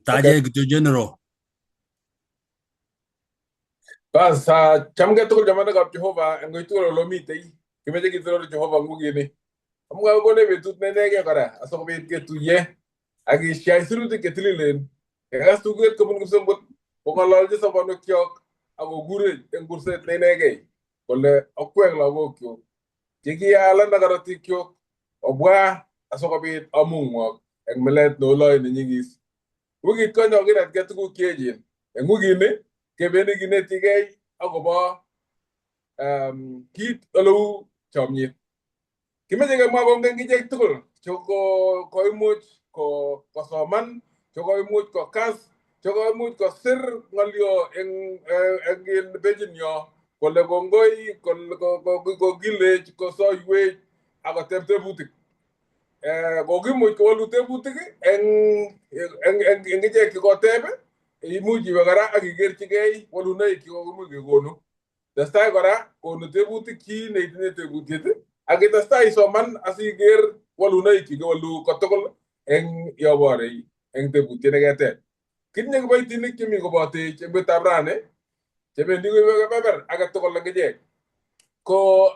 Taje kityo General. Bas, chamgei tugul chamanikab Jehova eng koi tugul ole omitei. Kimeche kitoror Jehova eng wikini. Amu kakonech betut ne inegei kora asikobit ketuiye ak kesiach sirutik che tililen. Kekas tuget kobun kipsengwet kong'ololchi sobonwekyok ak kokurech eng kurset ne inegei kole okwek lagokyuk che kialana korotikyuk obwa asikobit amungwok eng milet neoloe nenyigis. Wikit konye kokinetkei tuguk che echen. Eng wikini kebendi kinetigei akobo kit oleu chomyet. Kimeche kemwa kongoi ichek tugul che koimuch kosoman, che koimuch kokas, che koimuch kosir ng'olyo eng pejinyo kole kongoi, kokilech, kosoiwech ak koteb tebutik. Kokimuch kowolu tebutik eng ichek chekoteb, imuch iwe kora ak ikerchigei wolunoik chekokimuch kekonu. Testai kora konu tebutik chi neitinye tebutiet ak itestai isoman asiker wolunoik chekiwolu kotugul eng yoborei eng tebutiet neketeb. Kitinye kiboitinik chemi kobotech eng betutab rani chebendi koibe kebeber age tugul eng ichek. Ko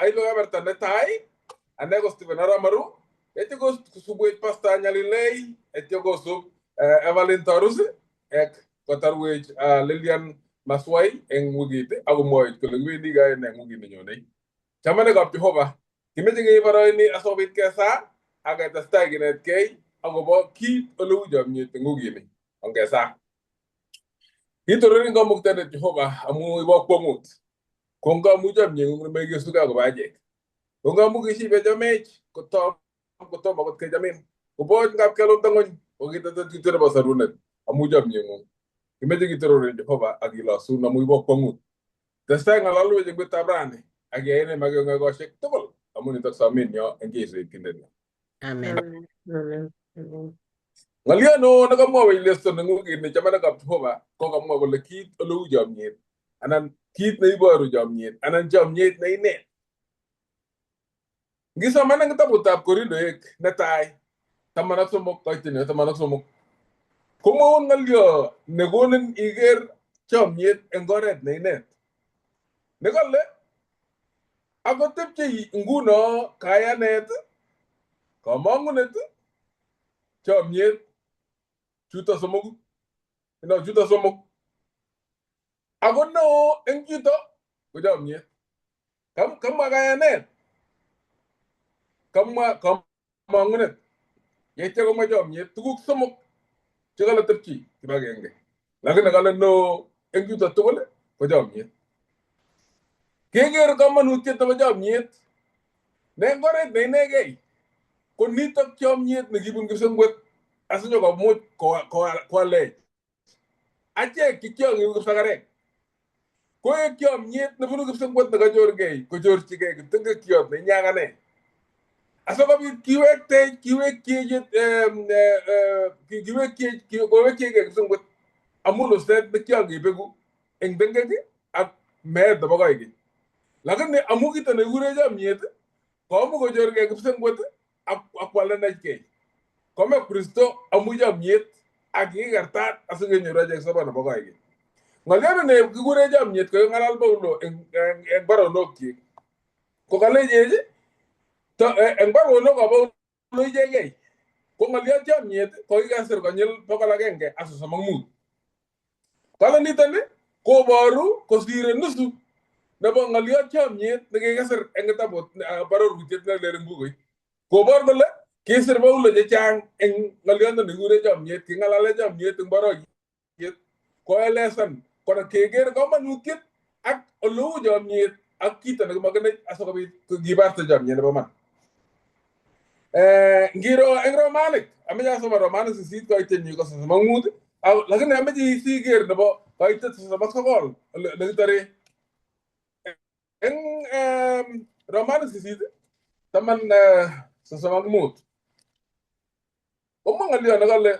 aibe kebeberta netai ane ko Stephen Arap Maru, yeityo kosubwech Pastor Nyalilei, yeityo kosub Evelyn Tarus, ek kotarwech Lilian Maswai eng wikit ak komwowech kole kibendi kaine eng wikit nenyonei. Chamanikab Jehova, kimeche keib boroini asikobit kesaa ak ketestai kinetkei akobo kit oleu chomyet eng wikini. Ongesaa. Kitororin Kamuktaindet Jehova amu ibo kwong'ut. Kongoi amu chomyeng'ung nemekesugei akobo achek. Kongoi amu kishibechomech kotom akot kechamin. Koboch ngap kelumda ng'ony kokitete kityo nebo sorunet amu chomyeng'ung. Kimeche kitororin Jehova ak kilosun amu ibo kwong'ut. Testai ng'alalwech eng betutab rani ak iyai nemakeng'oikoshek koshek tugul amu nitok somenyo eng Jesu Etindenyo. Amen. Amen. Amen. Ng'olyo neo nekamwowech lesson eng wikini chamanikab Jehova ko kamwa kole kit oleu chomyet anan kit neiboru chomyet anan chomyet ne ine. Ngisoman eng kitabutab Korindoek netai 13 koitenyo 13 komwoun ng'olyo nekonin iker chomyet eng oret ne inet. Nekole akotepchei nguno kayanet, komong'unet, chomyet chuto somoku. No, chuto somok. Ako neo eng chuto ko chomyet. Kamwa kayanet, kamwa komong'unet, yeityo komwa chomyet, tuguk somok chekale tepchi kibagenge. Lakini kale neo eng chuto tugul ko chomyet. Keker komonutiet nebo chomyet ne eng oret ne inegei ko nitok chomyet nekibun kipsengwet asinyokomuch kwalech achek chekiong'iu kipsakarek. Koek chomyet nebunu kipsengwet nekachorgei kochorchigei kiptengekiot neinyakane. Asikobit kiwektech kiwekyechkei kipsengwet amu luset nekiangebeku eng tengek ak meet nebo koikeny. Lakini amu kito nekikure chomyet komuch kochorgei kipsengwet ak kwalenechkei. Kome Kristo amu chomyet ak kikikertat asikenyoru achek sobon nebo koikeny. Ng'olyot ne kikure chomyet ko king'alal Paulo eng baronokyik. Ko kalechech eng baronokab Paulo ichegei ko ng'olyot chomyet ko kikesir konyil 135. Kale niton koboru kosire nusu nebo ng'olyot chomyet nekikisir eng kitabut barorutiet nelel eng bukuit. Kobor kole kisir Paulo chechang eng ng'olyot nekikure chomyet, king'alale chomyet eng boroyet, koelesan kora keker komonutiet ak oleu chomyet ak kito nekimokenech asikobit kibarte chomyet nebo man. Ngiro eng Romanik, ameche asoman Romanik 8 koitenyi ko 35, lakini ameche siker nebo koitet 39 nekitore. Eng Romanik 8 taman 35 komwa ng'olyo nekole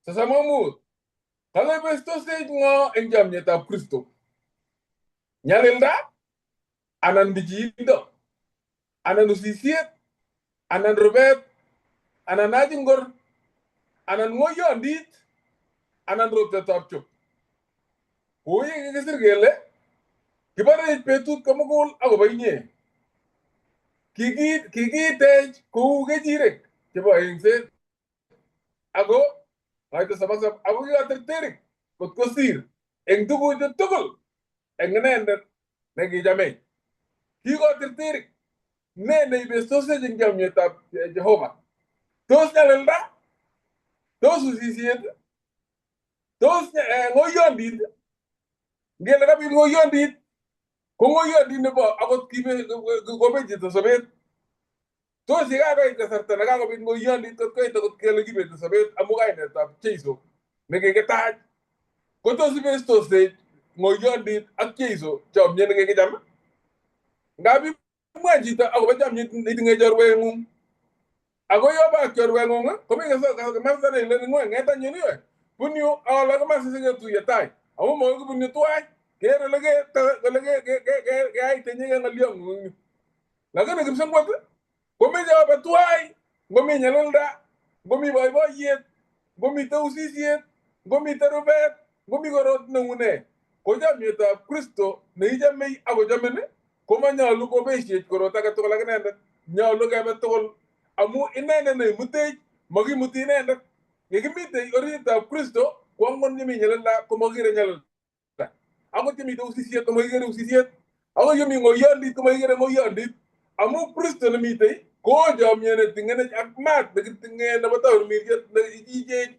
35 kale bestosech ng'o eng chomyetab Kristo? Nyalilda anan bichiindo anan usisiet anan rubet Anan achingor, anan ng'oyondit, anan rotetab chuk. Kou ye kikisir kele, kiborech betut komugul akobo inye. Kikiitech kou kechirek chebo engset. Ako ako kikoterterik kot kosir eng tuguchu tugul eng inendet nekichamech. Kikoterterik. Ne neibestosech eng chamyetab Jehova? Tos nyalilda? Tos usisiet? Tos ng'oyondit? Ngele kabit ng'oyondit, ko ng'oyondit nebo akot kobet chito sobet. Tos ye kakoit kasarta nekakobit ng'oyondit kot koit akot kele kibeti sobet amu kainetab Jeiso nekikitach, ko tos ibestosech ng'oyondit ak Jeiso chomyet nekikicham? Ngap imwa chito akobo chomyet neitinye chorweng'ung, ako yobo ak chorweng'ung komi komasta neileni ng'oi ng'et anyun iwe bun yu ak ole komasi siketuiye tai amu makoi kibun yu tuwai ker ole keaite inyegei ng'olyong'ung eng yu. Lakini kipsengwet komeche obe tuwai ngomi nyalilda, ngomi boiboiyet, ngomite usisiet, ngomite rubet, ngomi korot neu nee. Ko chomyetab Kristo neichomei ak kochomin komanyolu kobesiech korot age tugul ak inendet. Nyolu kebe tugul amu inendet neimutech, makimuti inendet. Yekimitei oritab Kristo ko angot yemi nyalilda komakikere nyalilda. Akot yemite usisiet komakikere usisiet. Akot yemi ng'oyondit komakikere ng'oyondit. Amu Kristo nemitei ko chomyet neting'enech ak maat nekiting'e nebo tamirmiriet neichech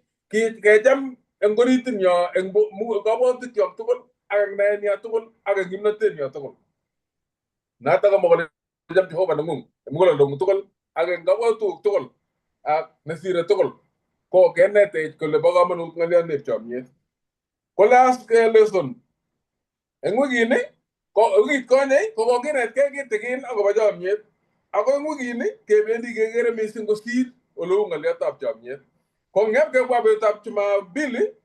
kecham eng oritinyo eng kabwatutikchok tugul ak eng naenyo tugul ak eng kimnotenyo tugul. Notok kamwa kole cham Jehova neng'ung eng muguleldong'ung tugul ak eng kabwatutikuk tugul ak nesire tugul ko kenetech kole bo komonut ng'olyondeb chomyet. Ko last lesson eng wikini ko wikit konye ko kokinetkei kitikin akobo chomyet ako eng wikini kebendi kekere missing kosir oleu ng'olyotab chomyet. Ko ngep kebwa betutab Jumapili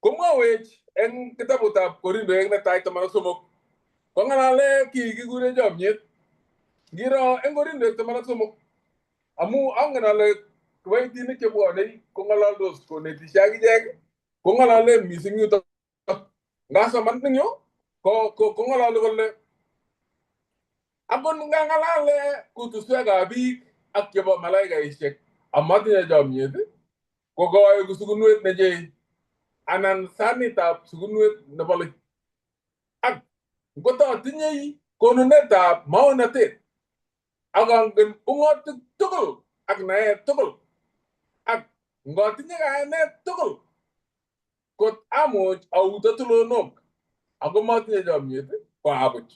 komwowech eng kitabutab Korindoek netai 13 kong'alale kiy kikure chomyet. Ngiro eng Korindoek 13 amu angen ale kiboitinik chebwonei kong'ololdos konetisie akichek kong'olole missing yutok. Ngasoman eng yu kong'ololi kole akot ngang'alale kutuswekab biik ak chebo malaikaisiek amatinye chomyet ko koeku sukunwet nechei anan sanitab sukunwet nebole. Ak ngototinyei konunetab maonatet ak angen ung'otik tugul ak naet tugul ak ngotinye kayanet tugul kot amuch auto tulonok ako matinye chomyet ko abuch.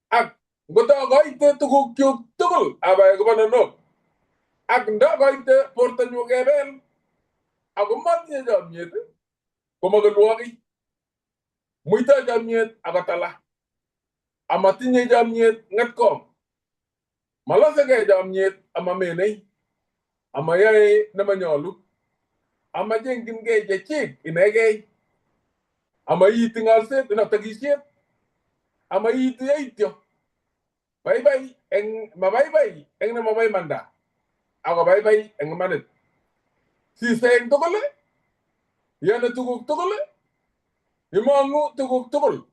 Ak ngotokoite tugukyuk tugul abae kobanonok ak ndokoite bortonyu kebel ako matinye chomyet komakelwoki. Muito chomyet akotala. Amatinye chomyet ng'etkong. Malosekei chomyet amamenei. Amayoe nemanyolu. Amachengchinkei chechik inegei. Amaiiti ng'alset inoktakisiet. Amaiiti yaityo. Baibai eng mabaibai eng nemobo imanda ako baibai eng imanit. Sise eng tugul, iyoni tuguk tugul, imong'u tuguk tugul,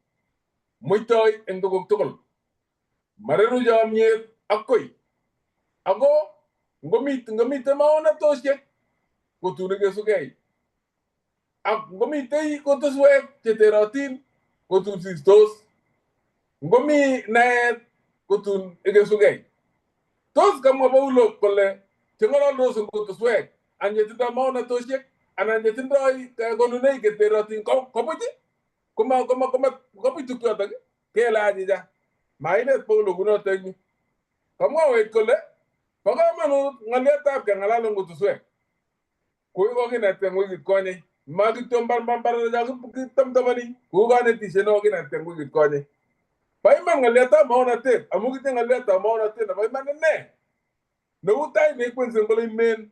muitoi eng tuguk tugul. Mareru chomyet akoi. Ako ngomite maonatosiek kotun ikesugei. Ak ngomitei kutuswek cheterotin kotun sistos. Ngomi naet kotun ikesugei. Tos kamwa Paulo kole cheng'ololdos eng kutuswek anan chetindoi maonatosiek anan chetindoi konunoik cheterotin kobuch kobuch tukchotok kele achicha. Mainet Paulo kunoto eng yu. Kamwawech kole bo komonut ng'olyotab keng'alal eng kutuswek. Kou kokinetkei eng wikit konye. Ma kityo mbar kitamtamani kou konetisiet nekokinetkei eng wikit konye. Bo iman ng'olyotab maonatet amu kitinye ng'olyotab maonatet nebo iman ine. Neu tait neikwense kole imen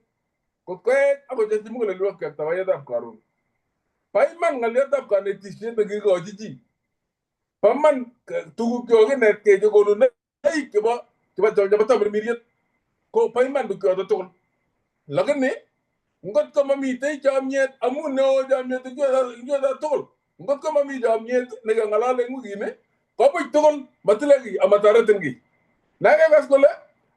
kot koech ak kocherchi mugulelwekyok tabayetab karon. Bo iman ng'olyotab konetisiet nekikikochi chi. Bo iman tuguk chekokinetkei chekonunoik chebo tamirmiriet. Ko bo iman tukchoto tugul. Lakini ngot ko mamitei chomyet, amu neo chomyet eng choto tugul. Ngot ko mami chomyet nekang'alale eng wikini, kobuch tugul matile kiy amatoretin kiy. Nakekas kole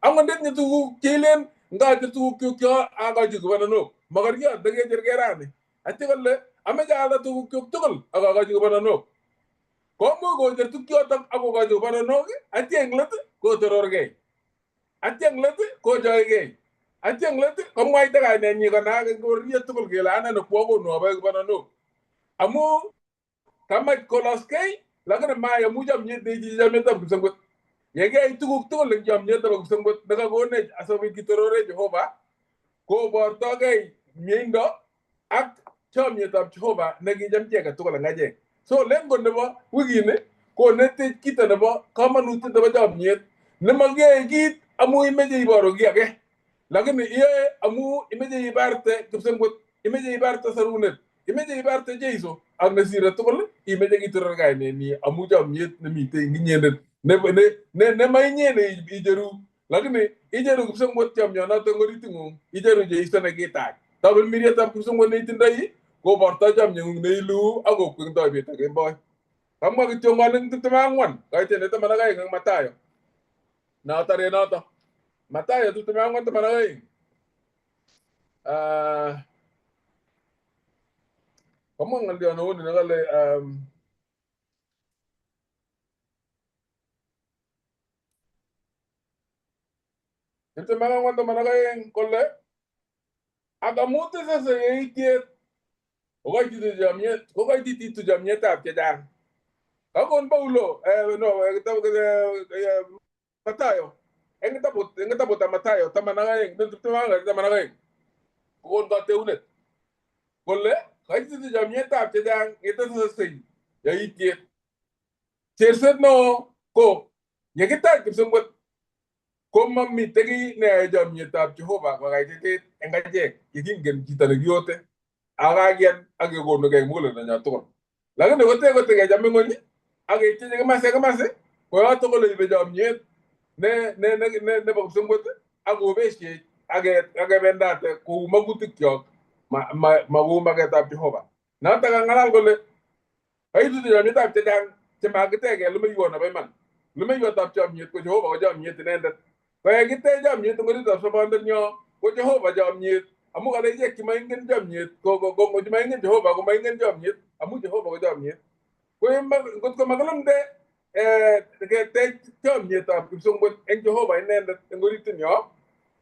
angot ndetinye tuguk cheilen ngacher tugukchuk cho akochi kibananok, mokoriot nekecherkei rani. Atya kole ameche aalda tugukchuk tugul ak akochi kibananok. Komuch kocher tukchotok ak kokochi kibananok, atya eng let kotororkei. Atya eng let kochoikei. Atya eng let komwaita kainenyi konaak eng bororiet tugul kele ane ne kwakonu abai kibananok. Amu kamach koloskei lakini mai amu chomyet neichi chomyetab kipsengwet. Yekiyai tuguk tugul eng chomyet nebo kipsengwet nekakonech asikobit kitorore Jehova, kobortokei mieindo ak chomyetab Jehova nekicham chi age tugul eng achek. So lengo nebo wikini konetech kito nebo komonutiet nebo chomyet nemakiyoe kit amu imeche iboru kiy age, lakini iyoe amu imeche ibarte kipsengwet, imeche ibarte sarunet, imeche ibarte Jeiso ak nesire tugul imeche kitoror kainenyi amu chomyet nemitei eng inyendet ne mainye ne icheru, lakini icheru kipsengwet chomyonoto eng oriting'ung, icheru Jeiso nekitach. Tabilmirietab kipsengwet neitindoi koborto chomyeng'ung neiluu ak kokweng'toi bet ak kemboi. Kamwa kityongonik 24 kaitet 12 eng Matayo. Natare noto. Matayo 24 12. Kamwa ng'olyo neuni nekale 24 12 kole ak amu tesese yeityet kokoititu chomyet kokoitititu chomyetab chechang. Kakon Paulo no Matayo eng kitabutab Matayo 12 24 12 kokon kateunet kole koitititu chomyetab chechang yetesesei yeityet. Cherset neo ko yekitach kipsengwet komamite kiy neyoe chomyetab Jehova kokaititit eng achek yekingen chito nekiote ak kakiyan ak kekonukei muguleldonyo tugul. Lakini kote kote kecham ng'ony ak ketyeche komasi ak komasi koyoto kole ibe chomyet ne ne ne ne nebo kipsengwet ak kobeshech ak kebendate kou makutikchok ma ma ma kou maketab Jehova. Notok kang'alal kole kaitutu chomyetab chechang chemakiteke lumeiwot nebo iman. Lumeiwotab chomyet ko Jehova ko chomyet inendet. Koyakitech chomyet eng oritab sobondenyo ko Jehova chomyet amu kale ichek chemaingen chomyet ko ko chemaingen Jehova ko maingen chomyet amu Jehova ko chomyet. Ko ngot ko makilumde ketech chomyetab kipsongwet eng Jehova inendet eng oritinyo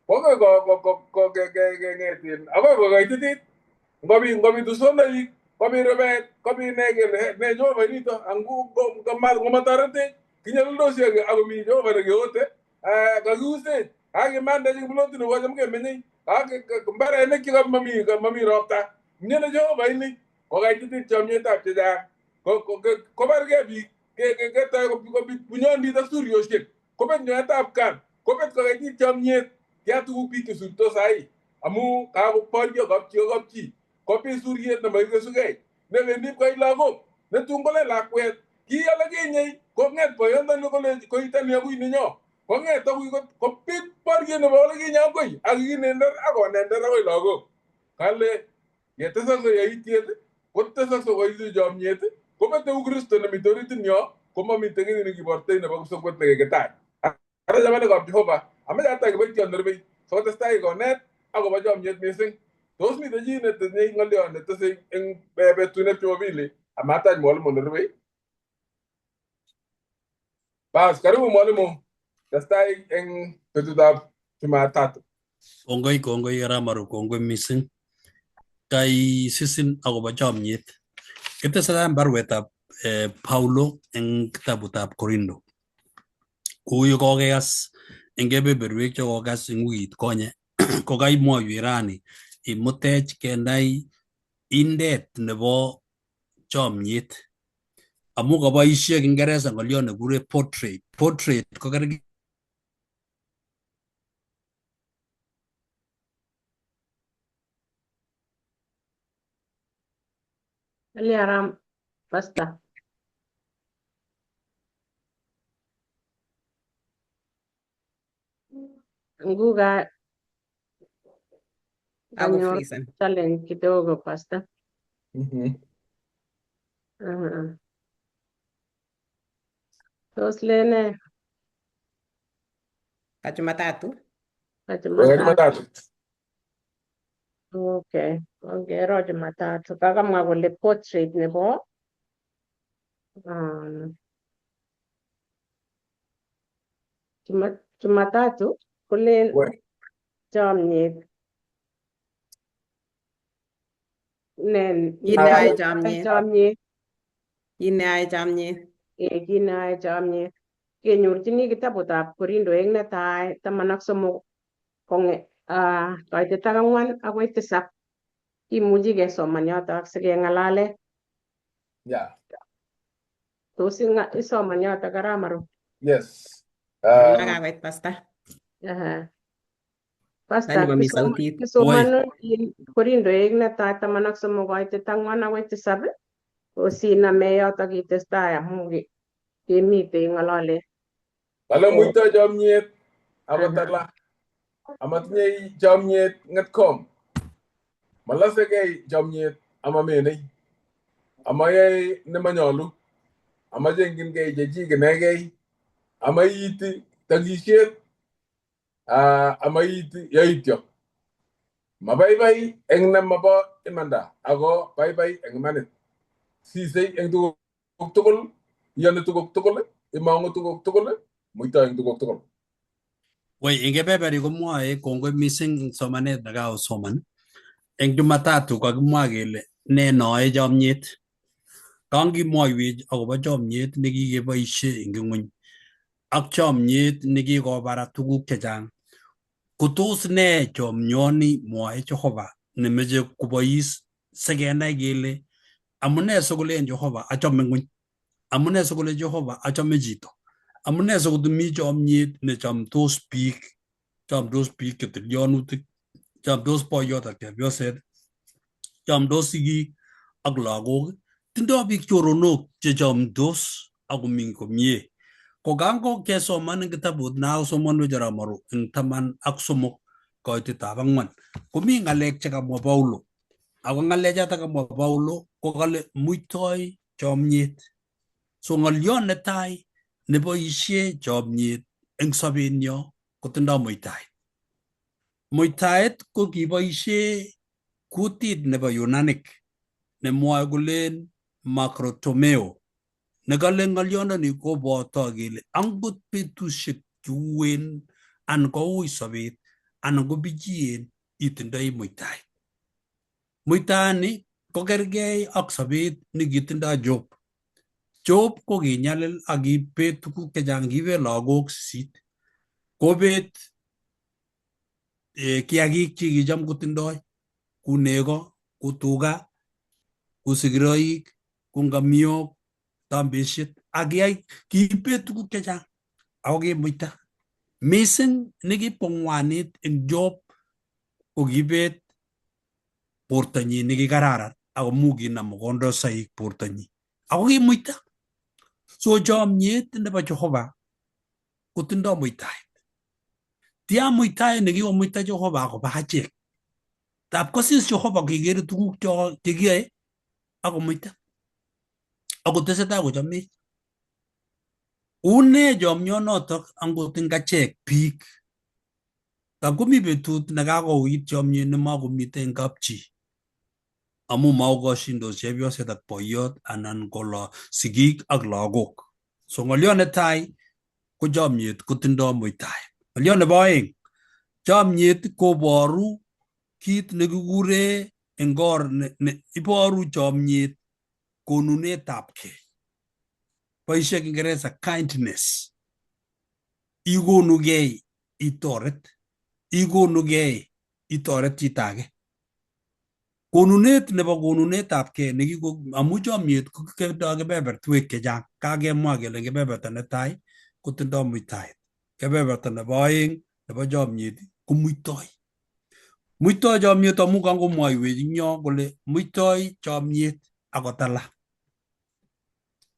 ko akoi keng'etin akoi kokaititit ngobitu sonoik kobi rubet kobi ne kele ne Jehova nito ngomatoretech kinyalildosi akomi Jehova nekeote kakiusech kakimandech eng plotit nebo cham kemenyei ak mbarenik chekamami ropta miano Jehova ini kokaititit chomyetab chechang kobarkei biik ketoi kobit bunyondit ak suryoshek kobet nyoetab kat kobet kokaitit chomyet tia tuguk biik chesurtos sahi amu kakoboryo kapchi ak kapchi kobit suryet nemakikesukei newendi pkoit lagok netun kole lakwet ki olekinye kong'et boyondoni kole koitoni akui nenyo kong'et akui kobit boryet nebo olekinye akoi ak kinender ak konender akoi lagok kale yetesokse yaityet kotesokse koitu chomyet kobete Ukristo nemite oritinyo komamite kiy nekibortoi nebo kipsongwet nekikitach. Ara chamanikab Jehova amache atach kiboitiot nerubei sikotestai konet akobo chomyet missing. Tos mitei chi netinye ng'olyo netesei eng betutab Jumapili amatach mwalimu nerubei? Bas, karibu mwalimu. Testai eng betutab Jumatatu. Kongoi kongoi Aramaru, kongoi missing. Kaisisin akobo chomyet. Kitesetai en baruetab Paulo eng kitabutab Korindo. Kou ye kokekas eng kebeberwek chekokas eng wikit konye kokaimwoiwech rani imutech kenai indet nebo chomyet amu kaboisie Kiingereza ng'oliot nekure portrait. Portrait ko kerke Aram basta. Nguga Ako kanyor freezan. challenge kidogo pasta. Aha. Tos lene Ka Jumatatu. ka Ka Jumatatu. Jumatatu. Okay, ongero Jumatatu. Kakamwa kole portrait nebo um, Jumatatu kolen We. chomnyet ne Kit neyoe chomnyet. chomnyet Kit neyoe chomnyet. Kit neyoe chomnyet kenyorchini kitabutab Korindoek netai 13 kaitet ak 4 akoi 7. Kimuchi kesoman yotok sikeng'alale. Yeah. Tos isoman yotok Aramaru? Yes. Kakoit pasta. Aha. Pasta, Nani mami sautit? kisomanu Korindoek netai 13 kaitet ak 4 akoi 7. Osiname yotok itestai amu kemitei ng'olole. Kale muito chomnyet amatala. Amatinye chomnyet ng'etkom. Malosekei chomnyet amamenei. Amayae nemanyolu. Amachengchinkei chechik inegei. Amaiiti tokisiet. Amaiiti yaityo. Mabaibai eng nemabo imanda ako baibai eng imanit. Sisei eng tuguk tugul, iyoni tuguk tugul, imong'u tuguk tugul, muito eng tuguk tugul. Wei, eng kebeberi komwoe kongoi mising eng somanet nekaosoman. Eng Jumatatu kokakimwa kele ne noe chomnyet. Kangimwoiwech akobo chomnyet nekikeboishe eng ing'weny ak chomnyet nekikobara tuguk chechang. Kotos ne chomnyoni mwoe Jehova nemeche kobois sikenai kele amune sikolen Jehova achome ng'weny. Amune sikole Jehova achome chito. Amune sikotomi chomnyet nechomtos biik, chomtos biik chetilyonutik, chomtos boiyot ak chepyoset, chomtos sigik ak lagok, tindo biik choronok chechomtos ak koming komie. Ko kango kesoman eng kitabut naosomonwech Aramaru eng 13 koitetab 4 komi ng'alek chekamwa Paulo. Ako ng'alechoto kamwa Paulo ko kale muitoi chomnyet. So ng'olyon netai neboishe chomnyet eng sobenyo kotindo muitaet. Muitaet ko kiboishe kutit nebo Yunanik nemwoe kolen makrotomeo nekale ng'olyondoni koboto kele angot betusiek cheuen anan koui sobet anan ko bichien itindoi muitaet. Muitaani ko kergei ak sobet nekitindoi Job. Job ko kinyalil ak kibet tuguk chechang, kibet lagok 8, kobet kiagik chekicham kotindoi ku nego, ku tuga, ku sigiroik, ku ngamiok, tambesiet ak kibet tuguk chechang ako kimuita. Mising nekipkong'wanit eng Job ko kibet bortanyin nekikararan ako mu kinam mogondosoik bortanyin ako kimuita. So chomnyet nebo Jehova kotindo muitaet. Tia muitaet nekikomuita Jehova akobo achek. Tab kosis Jehova kekere tuguk chekiyoe akomuita. Akotesetai kochomech. Une chomyonotok angot eng achek biik. Tab komi betut nekakouit chomyet nemakomiten eng kapchi. Amu maokoshindos chepyoset ak boiyot anan ko sigik ak lagok. So ng'olyo netai ko chomyet kotindo muitaet. Ng'olyo nebo oeng, chomyet koboru kit nekikure eng or ne iboru chomyet konunetab kei. Boisie Kiingereza kindness. Ikonugei itoret. Ikonugei itoret chito age. Konunet nebo konunetab kei nekiko amu chomyet ko tindoi kebebertwek chechang. Kakemwa kele kebeberta netai kotindo muitaet. Kebeberta nebo oeng nebo chomyet ko muitoi. Muitoi chomyet amu kangomwoiwech eng yo kole muitoi chomyet akotala.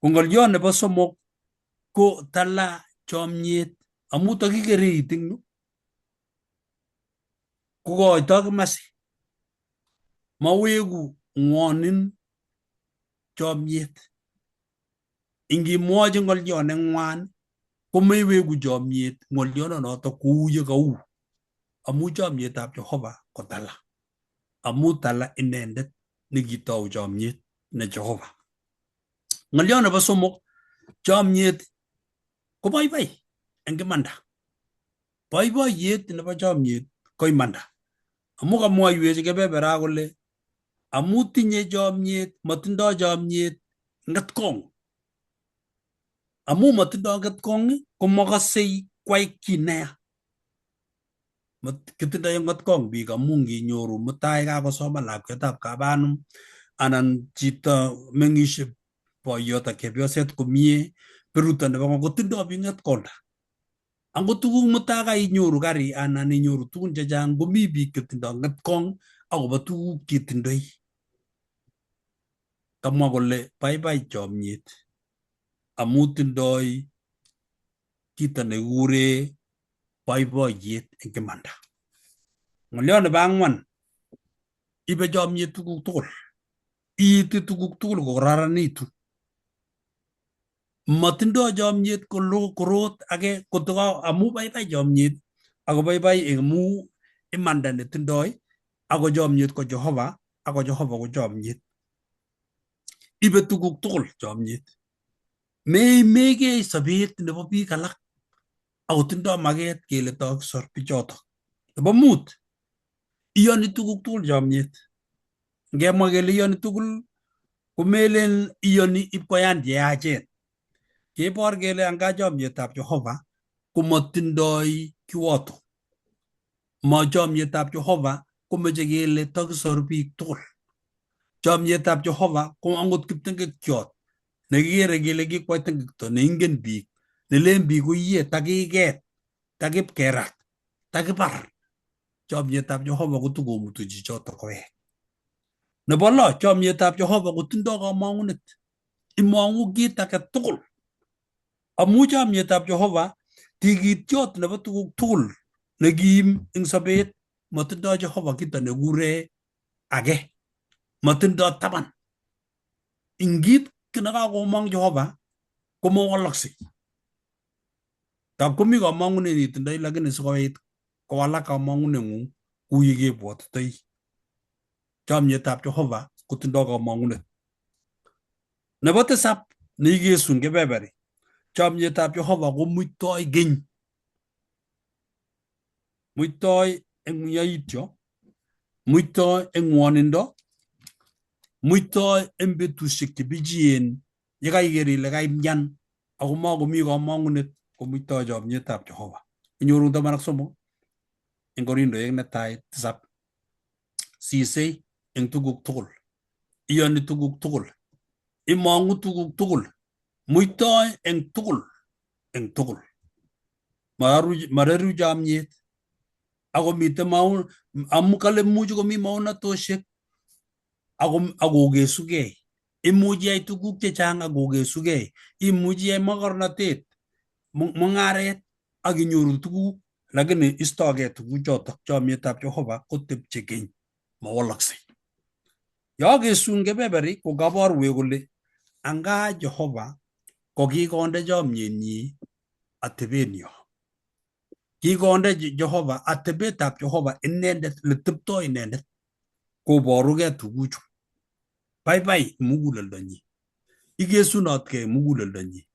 Ko ng'olyo nebo somok ko tala chomyet amu takikereit eng yu Kokoito kimasi. Maweku ng'wonin chomyet. Ingimwochi ng'olyo neng'wan komeweku chomyet ng'olyononoto kou ye kou. Amu chomyetab Jehova ko tala. Amu tala inendet nekitou chomyet ne Jehova. Ng'olyo nebo somok, chomyet koboiboi eng imanda. Boiboiyet nebo chomyet ko imanda. Amu kamwoiwech kebebera kole amu tinye chomyet, matindoi chomyet ng'etkong. Amu matindoi ng'etkong komakasei kwai kiy neya. Kitindoi ng'etkong biik amu nginyoru mutai kakosoman lakwetab kabanum anan chito meng'ishe boiyot ak chepyoset komie beruto nebo ngo kotindoi biik ng'etkonda. Angot tuguk mutai kainyoru kari anan inyoru tugun chechang komi biik chetindoi ng'etkong akobo tuguk chetindoi. Kamwa kole baibai chomyet amu tindoi kito nekikure boiboiyet eng imanda. Ng'olyo nebo ang'wan, ibe chomyet tuguk tugul. Iiti tuguk tugul kokororonitu. Matindoi chomyet kolo korot age kotoko amu baibai chomyet ako baibai amu imanda netindoi ako chomyet ko Jehova ako Jehova ko chomyet. Ibe tuguk tugul chomyet. Meimegei sobet nebo biik alak ako tindoi maket kele tokisor bichotok. Nebo mut, iyoni tuguk tugul chomyet. Ngemwa kele iyoni tugul komelen iyoni ipkoyan cheyachen. Kebor kele anga chomyetab Jehova komotindoi kiwoto. Ma chomyetab Jehova komoche kele tokisor biik tugul. Chomyetab Jehova ko angot kiptengekyot nekikere kele kikwai tengekto neingen biik nelen biik koiye takiket takipkerat takibar. Chomyetab Jehova kotokomutu chichoto kowek. Nebo lo, chomyetab Jehova kotindoi komong'unet. Imong'u kit age tugul. Amu chomyetab Jehova tikityot nebo tuguk tugul nekim eng sobet matindoi Jehova kito nekure age. Matindoi taban. Ingit nekakomong Jehova komowoloksei. Tab komi komong'unet itindoi lakini sikobit kowalak komong'uneng'ung kou yekebwotitoi. Chomyetab Jehova kotindoi komong'unet. Nebo tisab neikesun kebeberi, chomyetab Jehova komuitoi keny. Muitoi eng yoityo, muitoi eng ng'wonindo, muitoi eng betusiek chebichien yekaiker ile kaimyan ako makomi komong'unet komuitoi chomyetab Jehova. Inyoru 13 eng Korindoek netai 7. Sisei eng tuguk tugul. Iyoni tuguk tugul. Imong'u tuguk tugul. Muitoi eng tugul eng tugul. Mareru chomyet. Ako mitei maun amu kale much komi maunatoshek ako akokesugei. Imuch iyai tuguk chechang akokesugei. Imuch iyai mokornotet, mung'aret ak inyoru tuguk lakini istogei tuguchotok chomyetab Jehova kotepche keny mawalaksei. Yokesun kebeberi ko kaborwech kole anga Jehova kokikonde chomyenyi atebenyo. Kikonde Jehova atebetab Jehova inendet leteptoi inendet koborugei tuguchu. Baibai muguleldonyi. Ikesunotkei muguleldonyi.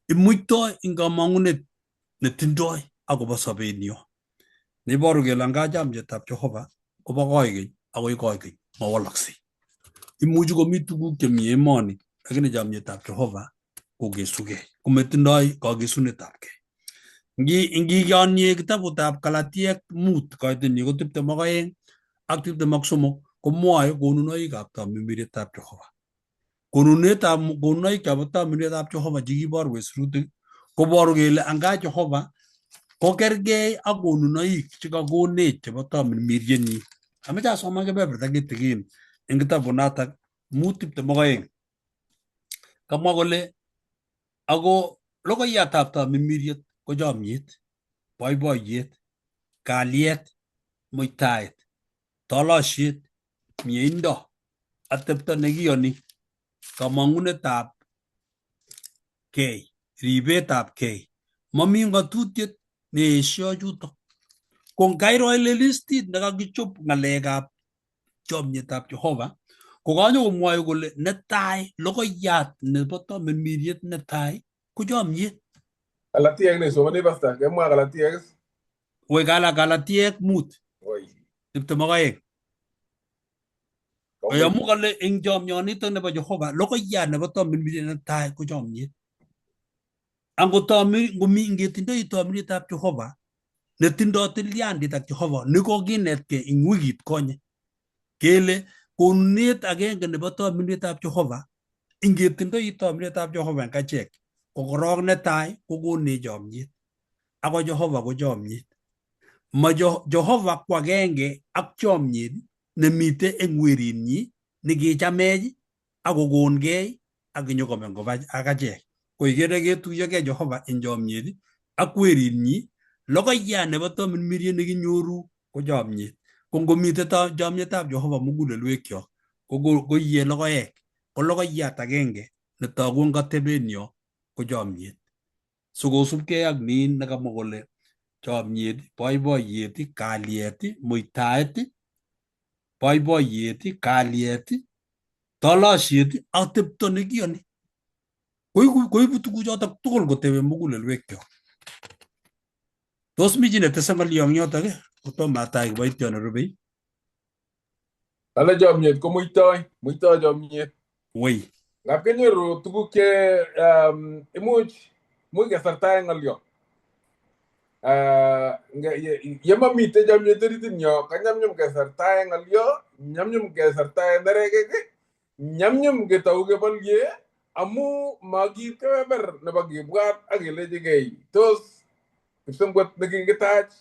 Imuitoi eng kamang'unet netindoi akobo sobenyo. Neiboru kele anga chomyetab Jehova kobo koikeny akoi koikeny mawalaksei. Imuchi komi tuguk chemi emoni lakini chomyetab Jehova kokesugei kometindoi kakesunetabkei. Ngiyonye kitabutab Galatiek 5 koitenyi ko 22 ak 23 komwoe konunoikab tamirmirietab Jehova. Konunetab konunoik chobo tamirmirietab Jehova chekiborwech sirutik koboru kele anga Jehova kokergei ak konunoik chekakonech chebo tamirmiryenyi. Amache asoman kebeberta kitikin eng kitabunotok 5:22. Kamwa kole ako logoiyatab tamirmiriet ko chomyet, boiboiyet, kalyet, Muitaet, tolosiet, mieindo, atepto nekiyoni, kamang'unetab kei, ribetab kei. Mami ng'atutiet neesio chutok. Ko ngairo ile listit nekakichop ng'alekab chomyetab Jehova, ko kanyokomwoe kole netai logoiyat nebo tamirmiriet netai ko chomyet. Galatiek neisomoni pastor, kemwa Galatiek is? Woi Galatiek 5 Woi. 22. Kongoi. Amu kale eng chomyonitok nebo Jehova logoiyat nebo tamirmiriet netai ko chomyet. Angot ngomi ngetindoi tamirmirietab Jehova netindoi tilyandit ak Jehova nekokinetkei eng wikit konye kele konunet agenge nebo tamirmirietab Jehova ingetindoi tamirmirietab Jehova eng achek ko korok netai kokonech chomyet ako Jehova ko chomyet. Ma Jehova ko agenge ak chomyet nemite eng werinyi nekichamech ak kokonkei ak inyokomeny koba ak achek. Ko ikere ketuyokei Jehova eng chomyet ak werinyi logoiyat nebo tamirmiriet nekinyoru ko chomyet. Ko ngomite chomyetab Jehova mugulelwekyok ko koiye logoek ko logoiyat agenge netogu eng atebenyo ko chomyet. So kosubkei ak nin nekamwa kole chomyet, boiboiyet, kalyet, muitaet, boiboiyet, kalyet, tolosiet, atepto nekiyoni. Koibu tuguchotok tugul kotebe mugulelwekyok. Tos mi chi netese ng'olyo eng yotok kotomo atai kiboitiot nerubei? Kale chomyet komuitoi, muitoi chomyet. Woi. Ngap kenyoru tuguk che imuch kesartae ng'olyo. Yemamite chomyet oritinyo, kanyamnyum kesartae ng'olyo, nyamnyum kesartae nerekek, nyamnyum ketou kebolye amu makiit kebeber nebo kibwat ak kelechigei tos kipsengwet nekikitach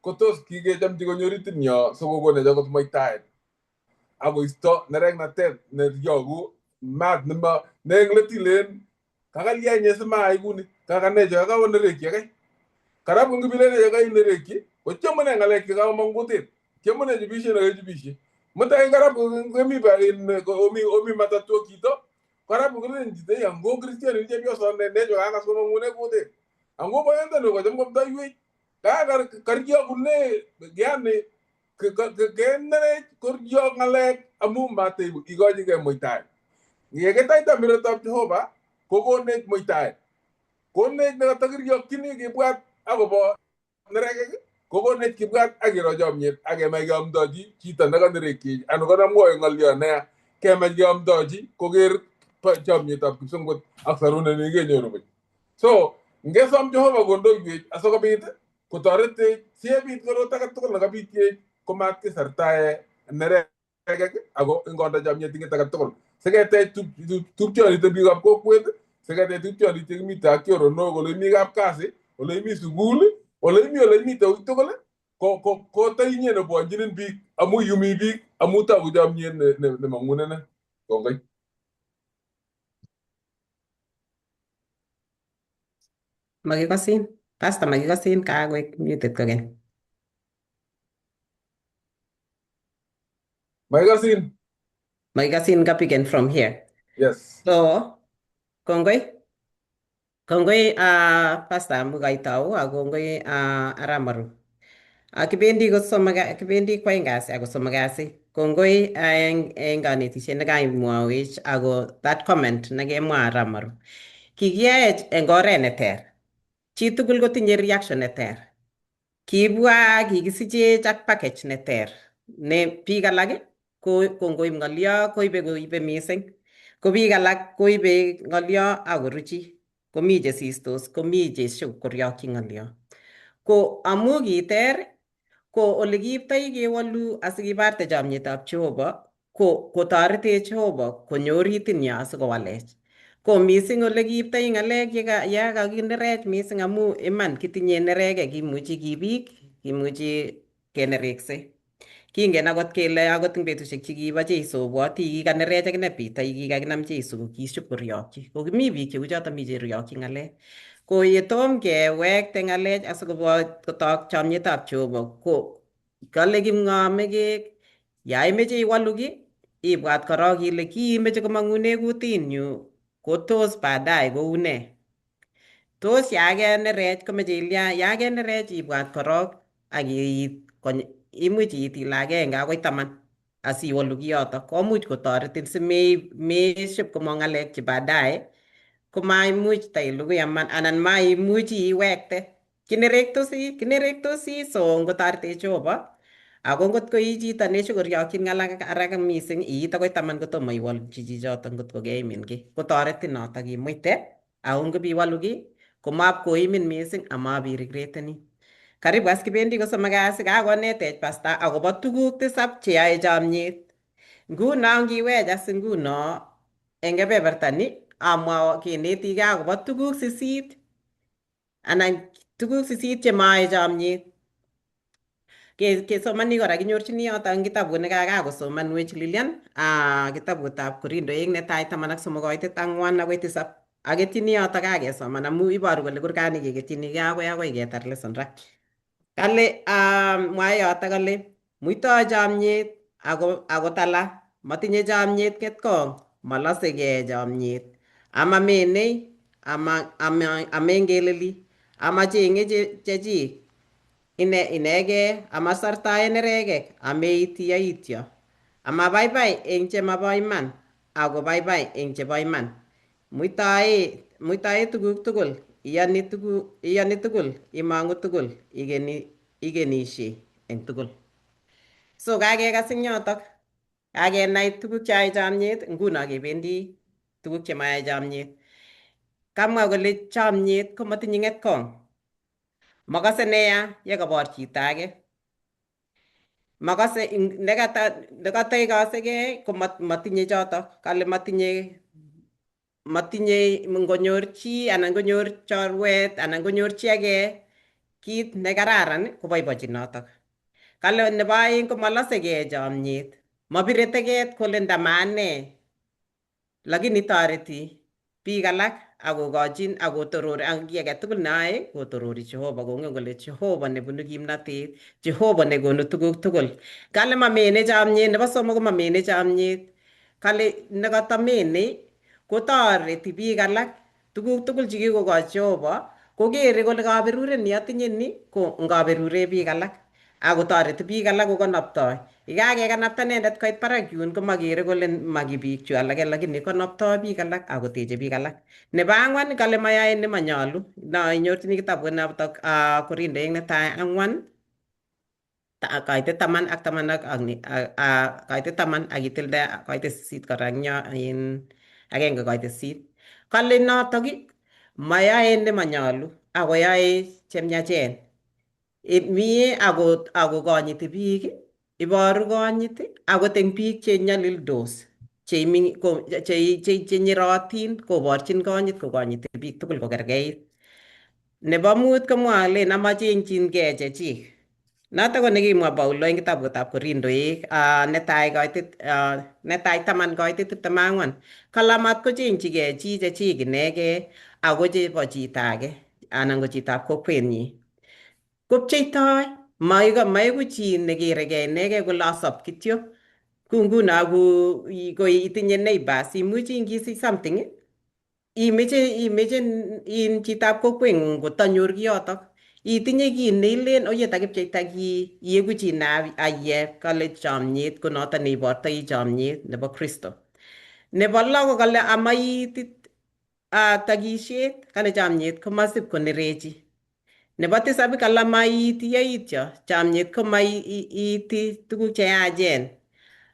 ko tos kikechomchi konyo oritinyo sikokonech akot muitaet akoisto nereknatet neryoku maat nema ne eng let ilen kakalya inye simayai kuni kakane cho kakonerekyi akai karab ngibilene chekainerekyi ko tyemune ng'alek chekamong kutit tyemune chupishe nekechupishe mutai karab kemi omi matatu chito karab kolen chito ango kristian chepyoso necho kakas komong'une kutit ango boyondoni kocham komtoiwech karyokune yani kenerech koryok ng'alek amu mate ikochigei muitaet. Ngeketaita miretab Jehova kokonech muitaet. Konech nekatakiryokchini kibwat akobo nerekek kokonech kibwat ak kiro chomyet ak kemach keamdochi chito nekanerekyech anan konamwoe ng'olyo neya kemach keamdochi koker chomyetab kipsengwet ak sarunet nekikenyoru buch. So ngesom Jehova kondoiwech asikobit kotoretech siyebit korot age tugul nekabityech komat kisartae nerekek ako ingondo chomyet tinget age tugul siketech tupchonit biikab kokwet siketech tupchonit chekimite ak choronok ole imi kapkasi ole imi sukul ole imi ole imite ui tugul ko ko inye nebwonchinin biik amu yumi biik amu toku chomyet nemong'unenen. Kongoi. Makikosin. Pastor makikosin kakoek muted kokeny. Makikosin. Makikosin kapiken from here. Yes. So, kongoi. Kongoi Pastor amu kaitau ak kongoi Aramaru. Kibendi ko somok kibendi kwaeng kasi ako somok kasi. Kongoi eng kanetisiet nekaimwowech ako that comment nekemwa Aramaru. Kikiyaech eng oret neter. Chitugul kotinye reaction neter. Kibwa kikisichech ak package neter. Ne biik alak ko kongoib ng'olyo koibe koibe mising. Ko biik alak koibe ng'olyo akoruchi. Komi chesistos, komi chekoryokyin ng'olyo. Ko amu kiter ko ole kiiptoi kewolu asikibarte chomyetab Jehova ko kotoretech Jehova konyo oritinyo asikowalech. Ko mising ole kiiptoi ng'alek ya kakinerech mising amu iman kitinye nerekek kimuchi ki biik kimuchi kenerekse. Kingen akot kele akot eng betusiek chekibo Jeiso obwoti kikanerech akine Peter kikakinam Jeiso ko kiship koryokyi. Ko kimi biik cheu choto mi cheryokyin ng'alek. Ko yetom kewekte ng'alech asikobwa kotok chomyetab Jehova ko Kale kipng'omekek, ya imeche iwalu kiy, ibwat korok ile kiimeche komang'une kutinyu kotos baadaye koune. Tos yakenerech komeche ilya, yakenerech ibwat korok ak iit imuch iit ile agenge akoi taman asiwalu kiyotok. Komuch kotoretin simeship komong ng'alek che baadaye komaimuch tailugui anan maimuchi iwekte. Kinerektosi, kinerektosi, so ngotoretech Jehova ako ngot ko i chito neshokoryokchin ng'alek haraka mising iit akoi taman kotomo iwolchi chichotok ngot ko keimin kiy. Kotoretin notok imuite ako ngopiwalu kiy komapkoimin mising amapiregreteni. Karibu as kibendi kosomok kasi kakonetech pasta akobo tuguk tisap cheyoe chomyet. Nguno ngiwech as nguno eng kebeberta ni amwa kinetigei akobo tuguk sisit anan tuguk sisit chemae chomyet. Kesomani kora kinyorchini yoto eng kitabut nekakakosomanwech Lilian, kitabutab Korindoek netai 13 koitet ang'wan akoi tisap. Aketyini yoto kakesoman amu iboru kole kurkani keketyinikei akoi akoi ketar lesson ra. Kale mwae yoto kale muitoi chomyet ako akot alak matinye chomyet ketkong, malosekei chomyet, ama menei, ama ama amengeleli, amacheng'e chechik ine inegei, amasartae nerekek, ameiti yaityo, amabaibai eng chemabo iman, ako baibai eng chebo iman. Muitae muitae tuguk tugul, iyoni tuguk, iyoni tugul, imong'u tugul, ikeni ikenishe eng tugul. So kakekas eng yotok, kakenai tuguk cheyoe chomyet, nguno kebendi tuguk chemayae chomyet. Kamwa kole chomyet komatinye ng'etkong. Makase neya yekabor chito age. Makase nekata nekataikasekei ko matinye chotok, kale matinye matinye ngonyor chi anan konyor chorwet anan konyor chi age kit nekararan koboibochi notok. Kale nebo aeng ko malosekei chomyet, mabire teket kole ndama ane, lakini toreti biik alak akokochin akotorori ak kiy age tugul neyoe kotorori Jehova kongen kole Jehova nebunu kimnatet, Jehova nekonu tuguk tugul. Kale mamene chomyet, nebo somok ko mamene chomyet. Kale nekatamene kotoreti biik alak tuguk tugul chekikokochi Jehova kokere kole kaberuret ni atinye ni ko ngaberure biik alak akotoreti biik alak kokonoptoi. Yekakekanapta inendet koit barak yun komakere kole maki biik chu alake lakini konoptoi biik alak akoteche biik alak. Nebo ang'wan kale mayae nemanyolu. No inyorchini kitabut notok Korindoek netai ang'wan koitet taman ak taman ak koitet taman ak itilde koitet sisit kora eng yo in agenge koitet sisit. Kale notok mayae nemanyolu akoyae chemiachen. Mie ako akokonyiti biik, iboru konyit akot eng biik chenyalildos che nyerotin koborchin konyit kokonyiti biik tugul kokerkeit. Nebo mut komwae alen amachengchinkei chechik. Notok ko nekimwa Paulo eng kitabutab Korindoek netai koitet netai taman koitet 24. Kale matkochengchigei chi chechik inegei ako chebo chito age anan ko chitab kokwenyi. Kopcheitoi maeku chi nekerekei inegei kole asop kityo. Ku nguno ko itinye neighbors imuchi ngisich something imeche imeche in chitab kokweng'ung kotanyor kiyotok. Itinye kiy neilen oye takipcheita kii ieku chi ne aye kale chomyet ko noto neibortoi chomyet nebo Kristo. Nebo lo ko kale amaitit takishet kale chomyet komasip konerechi. Nebo tisap kale maiiti yaityo chomyet komaiiti tuguk cheyachen.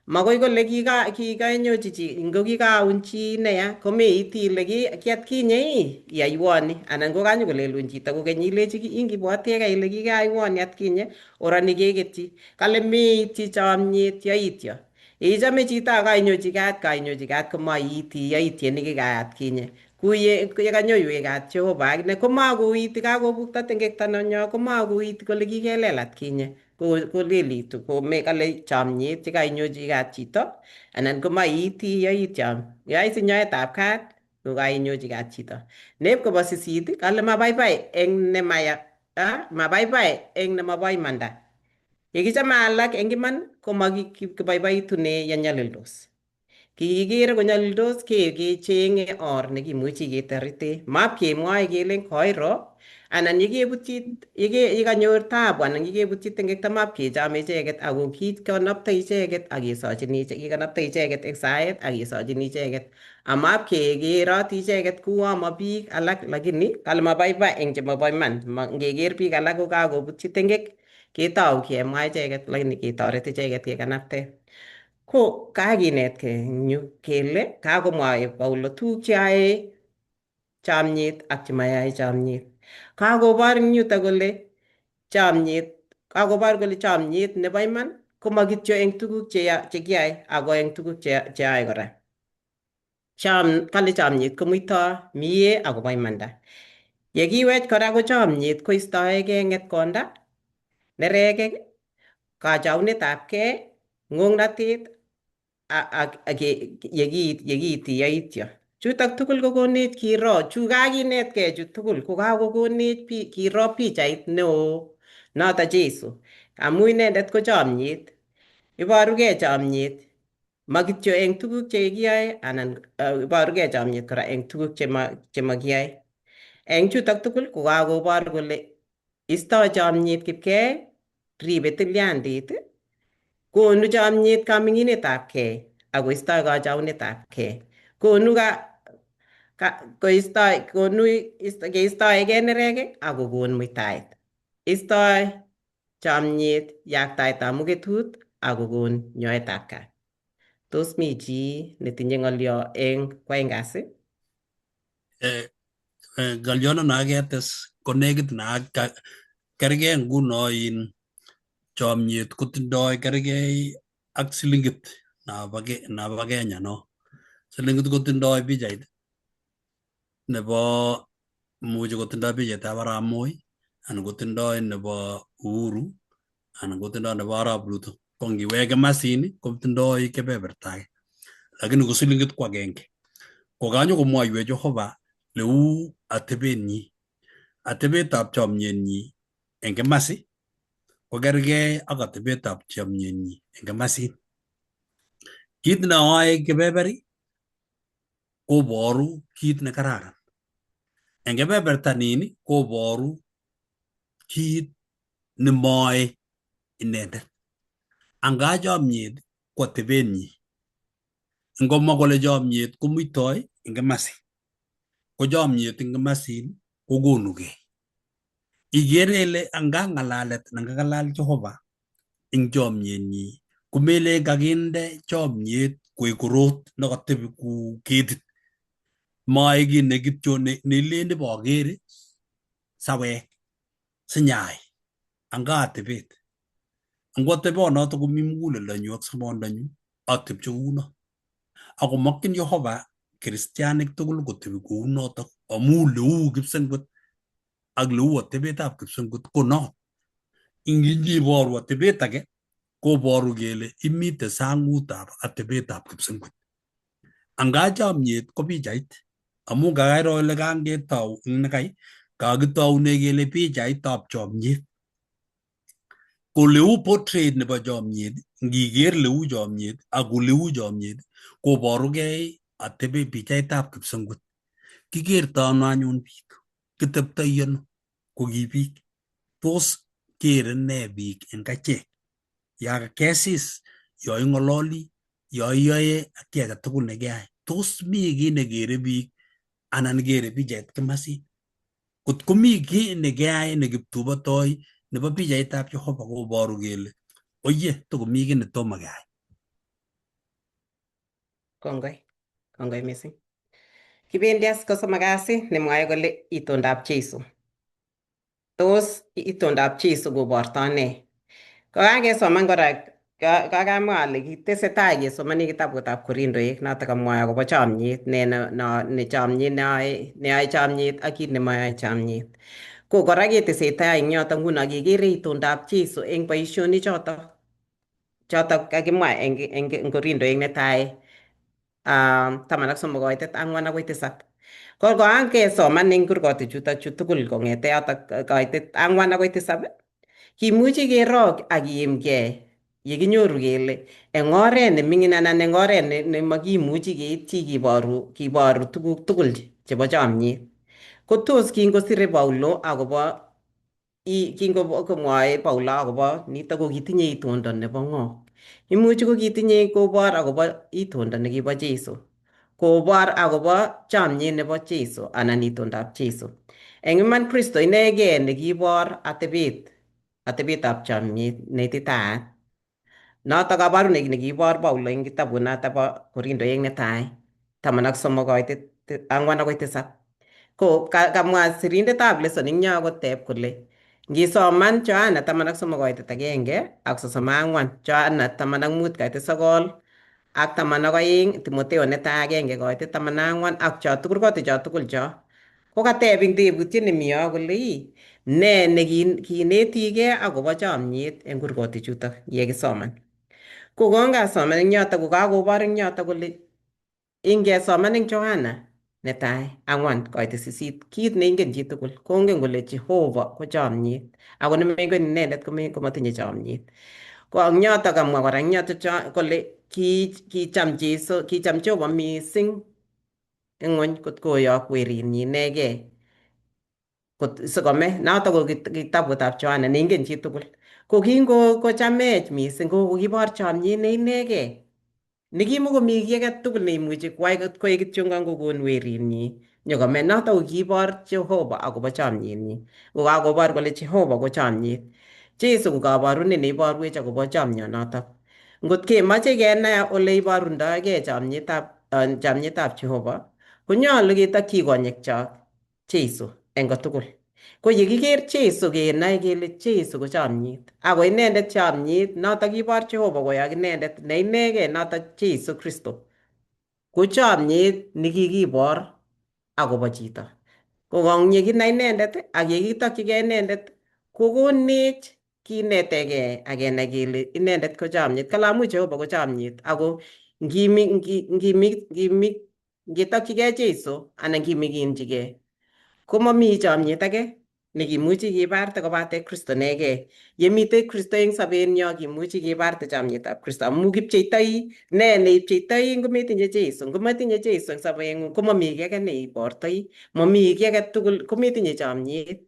Makoi kole kikainyochi chi ngo kikaun chi neya komeiti ile kiatkinye ii iyoiwoni anan kokanyokolelun chito kokeny ilechi ingibwategei ile kikaiwoni atkinye orani keketyi. Kale meityi chomyet yaityo. Ichome chito ak kainyochi kat kainyochi kat komaiiti yaityet nekikayai atkinye. Kuye yekanyoiwech kat Jehova akine komakoiti kakobukto tengekto nenyo komakoiti kole kikelel atkinye kolelitu kome kale chomyet yekainyochi kat chito anan komaiiti yaityo. Yaisi nyoetab kat kokainyochi kat chito. Neb kobo sisit kale mabaibai eng nemaya mabaibai eng nemobo imanda. Yekichame alak eng iman komakiboiboitune yenyalildos. Kikikere konyalildos kechenge or nekimuchi ketorete. Map kemwoe kelen koiro anan yekebutyi yekanyor taabu anan yekebutyi tengekto map kechame icheket ako kikonopta icheket ak kesochini kikonopta icheket eng saet ak kesochini icheket. Amap kekerot icheket kuo ma biik alak lakini kale mabaibai eng chemobo iman. Ngeker biik alak kokakobutyi tengek ketou kemwa icheket lakini ketoret icheket kekanapte. Ko kakinetkei eng yu kele kakomwae Paulo tuguk cheyoe chomyet ak chemayae chomyet. Kakobor eng yutok kole chomyet, kakobor kole chomyet nebo iman komakityo eng tuguk chekiyae ako eng tuguk cheyae kora. Kale chomyet komuitoi mie akobo imanda. Yekiwech kora ko chomyet koistoegei ng'etkonda, nerekek, kachaunetabkei, ng'ong'natet ak yekiiti yaityo. Chutok tugul kokonech kiro, chu kakinetkei chu tugul kokakokonech kiro pichait neo noto Jesu. Amu inendet ko chomyet. Iborugei chomyet makityo eng tuguk chekiyoe anan iborugei chomyet kora eng tuguk chemakiyoe. Eng chutok tugul kokakobor kole istoi chomyet kipkei, ribe tilyandit, konu chomyet kaming'inetabkei akoistoi kachaunetabkei. Konu koistoi konu keistoegei nerekek akokon muitaet. Istoi chomyet yaktaetab muketut akokon nyoetab kat. Tos mi chi netinye ng'olyo eng kwaeng kasi? Ng'olyondo neketes konekit na kerkei nguno in chomyet kotindoi kerkei ak silingit nabo Kenya no. Silingit kotindoi pichait nebo imuchi kotindoi pichaitab arap Moi anan kotindoi nebo Uhuru anan kotindoi nebo arap Ruto. Ko ngiwek komasin kotindoi kebeberta age. Lakini ko silingit ko agenge. Ko kanyokomwoiwech Jehova leu atebenyi. Atebetab chomyenyi eng komasi ko kerkei ak atebetab chomyenyi eng komasin. Kit neoe kebeberi koboru kit nekararan. Eng kebeberta nin koboru kit nemoe inendet. Anga chomyet ko atebenyi. Ngomwa kole chomyet komuitoi eng komasi. Ko chomyet eng komasin kokonugei. Ikere ile anga ng'alalet nekakalal Jehova eng chomyenyi komelen kakinde chomyet koek korot nekatebi ku ketit. Moe kiy ne kityo neilen iboker sawek sinyai anga atebet. Ngo atebonoto komi muguleldonyu ak sobondonyu atepche kouno. Akomokyin Jehova kristianik tugul kotebi kounotok amu leu kipsengwet ak leu atebetab kipsengwet ko not. Ingiboru atebet age koboru kele imite sangutab atebetab kipsengwet. Anga chomyet ko pichait amu kakairo ile kangetou eng nekai kakitoune kele pichaitab chomyet. Ko leu portrait nebo chomyet ngiker leu chomyet ak oleu chomyet koborugei atebe pichaitab kipsengwet. Kikerto ano anyun biik? Kiteptoi ano ko ki biik? Tos kere nee biik eng achek? Ya kesis, yo ing'ololi, yo iyoe ak kiy age tugul nekeyai. Tos mi kiy nekere biik anan kere pichait komasin? Kot komi kiy nekeyai nekiptubotoi nebo pichaitab Jehova koboru kele oye tokomi kiy netomo keyai. Kongoi, kongoi missing. Kibendi as kosomok kasi nemwoe kole itondab Jesu. Tos itondab Jesu koborto nee? Kokakesoman kora kakamwa ale kitesetai kesomoni kitabutab Korindoek notok kamwoe akobo chomyet ne ne chomyet neyoe chomyet ak kit nemoyoe chomyet. Ko kora ketesetai eng yotok nguno kekere itondab Jesu eng boisionik chotok chotok kakimwa eng Korindoek netai 13 koitet 4 akoi 7. Ko koangesoman eng kurgotik chutok chu tugul kong'ete yotok koitet 4 akoi 7 Kimuchi kerok ak kiimgei yekinyoru kele eng oret neming'in anan eng oret nemakimuchi keityi kiboru kiboru tuguk tugul chebo chomyet. Ko tos kingosire Paulo akobo kingo komwoe Paulo akobo nitok ko kitinye itondo nebo ng'o? Imuchi ko kitinye kobor akobo itondo nekibo Jesu. Kobor akobo chomyet nebo Jesu anan itondab Jesu. Eng iman Kristo inegei nekibor atebetab chomyet neititaat. Notok kabarunet nekibor Paulo eng kitabut noto bo Korindoek netai 13 koitet 4 akoi 7. Ko kamwa sirindetab lesson ing yo koteb kole ngisoman Yohana 13 koitet 1 ak 34, Yohana 15 koitet 9 ak 12, Timoteo netai 1 koitet 14 ak cho tugul kote cho tugul cho ko kateb ing tebutiet nemi yo kole ii ne nekinetigei akobo chomyet eng kurgotik chutok yekisoman. Ko kongasoman eng yotok ko kakobor eng yotok kole ingesoman eng Yohana netai 4 koitet 8, kit neingen chitugul kongen kole Jehova ko chomyet ako nemengen inendet komatinye chomyet. Ko eng yotok kamwa kora eng yotok kole kicham Jesu, kicham Jehova mising eng ng'wony kot koyok werinyi inegei kot sikome. Notok ko kitabutab Yohana neingen chitugul. Ko kingo kochamech mising ko kokibor chomyet ne inegei nekimukomi kiy age tugul neimuchi kwai kot koek kityongon kokon werinyi nyokome. Notok ko kibor Jehova akobo chomyenyi. Ko kakobor kole Jehova ko chomyet. Jesu ko kaborunet neiborwech akobo chomyonotok. Ngot kemoche kenai ole iborundogei chomyetab Jehova konyolu ketokyi konyekchok Jesu eng kotugul. Ko yekiker Jesu kenoe kele Jesu ko chomyet. Ako inendet chomyet notok kibor Jehova koyok inendet ne inegei notok Jesu Kristo. Ko chomyet nekikibor akobo chito. Ko yekinai inendet ak yekitokyigei inendet kokonech kinetegei ak kenai kele inendet ko chomyet. Kale amu Jehova ko chomyet ako ngimi ngimi ngimi ngitokyigei Jesu anan ngimikinchigei komomi chomyet age nekimuchi kibarte kobate Kristo inegei. Yemitei Kristo eng sobenyo kimuchi kibarte chomyetab Kristo amu kipcheitoi ne neipcheitoi ngometinye Jesu. Ngometinye Jesu eng sobeng'ung komomi kiy age neibortoi, momi kiy age tugul kometinye chomyet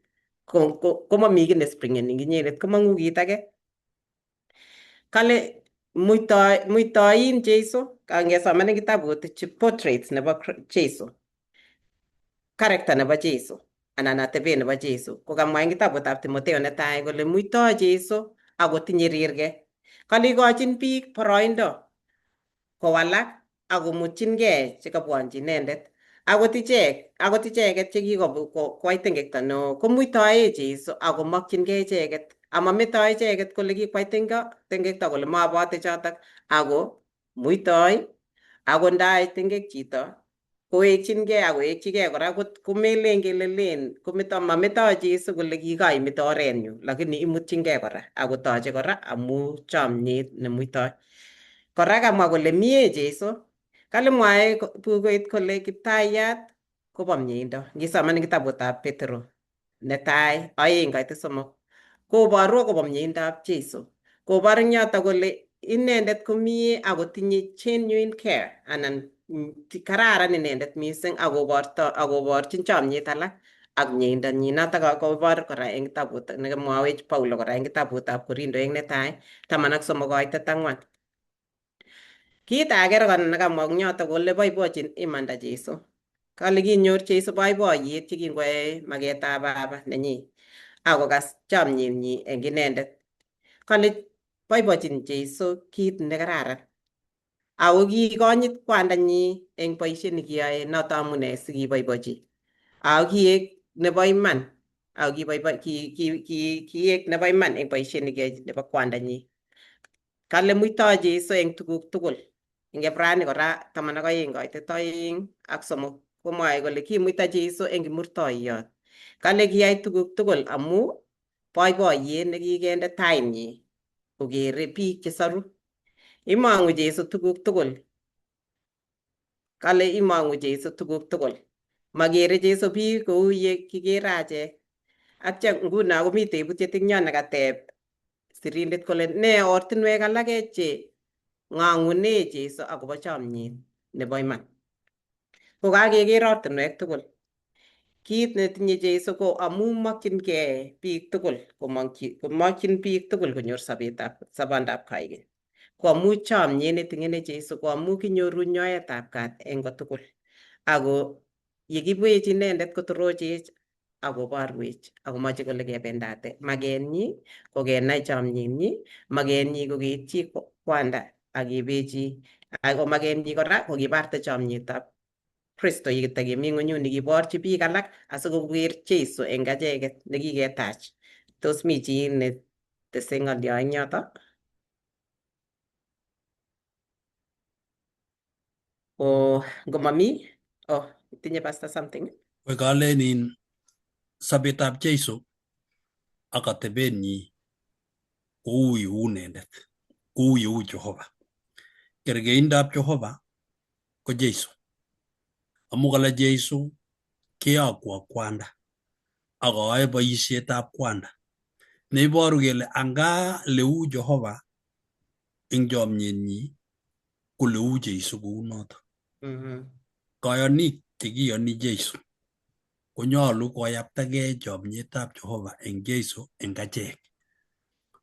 komomi kiy nespringeni eng inyendet komong'u kit age. Kale muitoin Jesu ngesoman eng kitabut portraits nebo Jesu, character nebo Jesu anan atebet nebo Jesu ko kamwa eng kitabutab Timoteo netai kole muitoi Jesu akotinye rirge. Kale ikochin biik boroindo kowalak akomutchingei chekabwonchi inendet. Akot icheket chekikokwai tengekto neo komuitoe Jesu akomokyingei icheket amametoi icheket kole kikwai tengekto kole mobote chotok ako muitoi ako ndai tengek chito kowekchingei akowekchigei kora komelen kele len kometo mametoi Jesu kole kikaimete orenyu lakini imutchingei kora akotoche kora amu chomyet nemuitoi. Kora kamwa kole mie Jesu. Kale mwae bukuit kole Kiptayat kobo mieindo. Ngisoman eng kitabutab Petero netai 2 koitet 3 koboru akobo mieindab Jesu. Kobor eng yotok kole inendet komie akotinye genuine care anan kararan inendet mising akoborto akoborchin chomyet alak ak mieindonyi. Notok kobor kora eng kitabut nekimwowech Paulo kora eng kitabutab Korindoek netai 13 koitet 4. Kit age kora nekamwa eng yotok kole boibochin imanda Jesu. Kale kinyor Jesu boiboiyet yekingoyae maketab Baba nenyi akokas chomyenyi eng inendet. Kale boibochin Jesu kit nekararan. Ako kikonyit kwandanyi eng boisiet nekiyoe noto amune sikiboibochi. Ako kiek nebo iman ako kiek nebo iman eng boisiet nekiyoe nebo kwandanyi. Kale muitoi Jesu eng tuguk tugul. Eng Ibrani kora 12 koitet 2 ak 3 komwoe kole kimuita Jesu eng kimurtoiyot. Kale kiyai tuguk tugul amu boiboiyet nekikende tainyi kokere biik chesoru. Imong'u Jesu tuguk tugul. Kale imong'u Jesu tuguk tugul. Makere Jesu biik kou ye kikere achek. Atya nguno komi tebutiet eng yo nekateb Sirindet kole nee ortinwek alake che ng'ang'une Jesu akobo chomyet nebo iman. Kokakeker ortinwek tugul, kit netinye Jesu ko amu mokyingei biik tugul komokyin biik tugul konyor sobetab sobondab koigeny. Ko amu chomyet neting'ene Jesu ko amu kinyoru nyoetab kat eng kotugul. Ako yekibwech inendet kotorochech akoborwech akomoche kole kebendate. Makenyi ko kenai chomyenyi, makenyi ko keityi kwanda ak kebechi ako makenyi kora ko kibarte chomyetab Kristo yekitakemi ng'wenyuni kiborchi biik alak asikoker Jesu eng acheket nekiketach. Tos mi chi netese ng'olyo eng yoto? O ngomami, oh, itinye pastor something? Koi kalen in sobetab Jesu ak atebenyi kou yeu inendet, kou yeu Jehova. Kerkeindab Jehova ko Jesu. Amu kale Jesu kiyokwo kwanda ak aae boisietab kwanda. Neiboru kele anga leu Jehova eng chomyenyi ko leu Jesu kounoto. Koyonik chekiyoni Jesu konyolu koyaptagei chomyetab Jehova eng Jesu eng achek.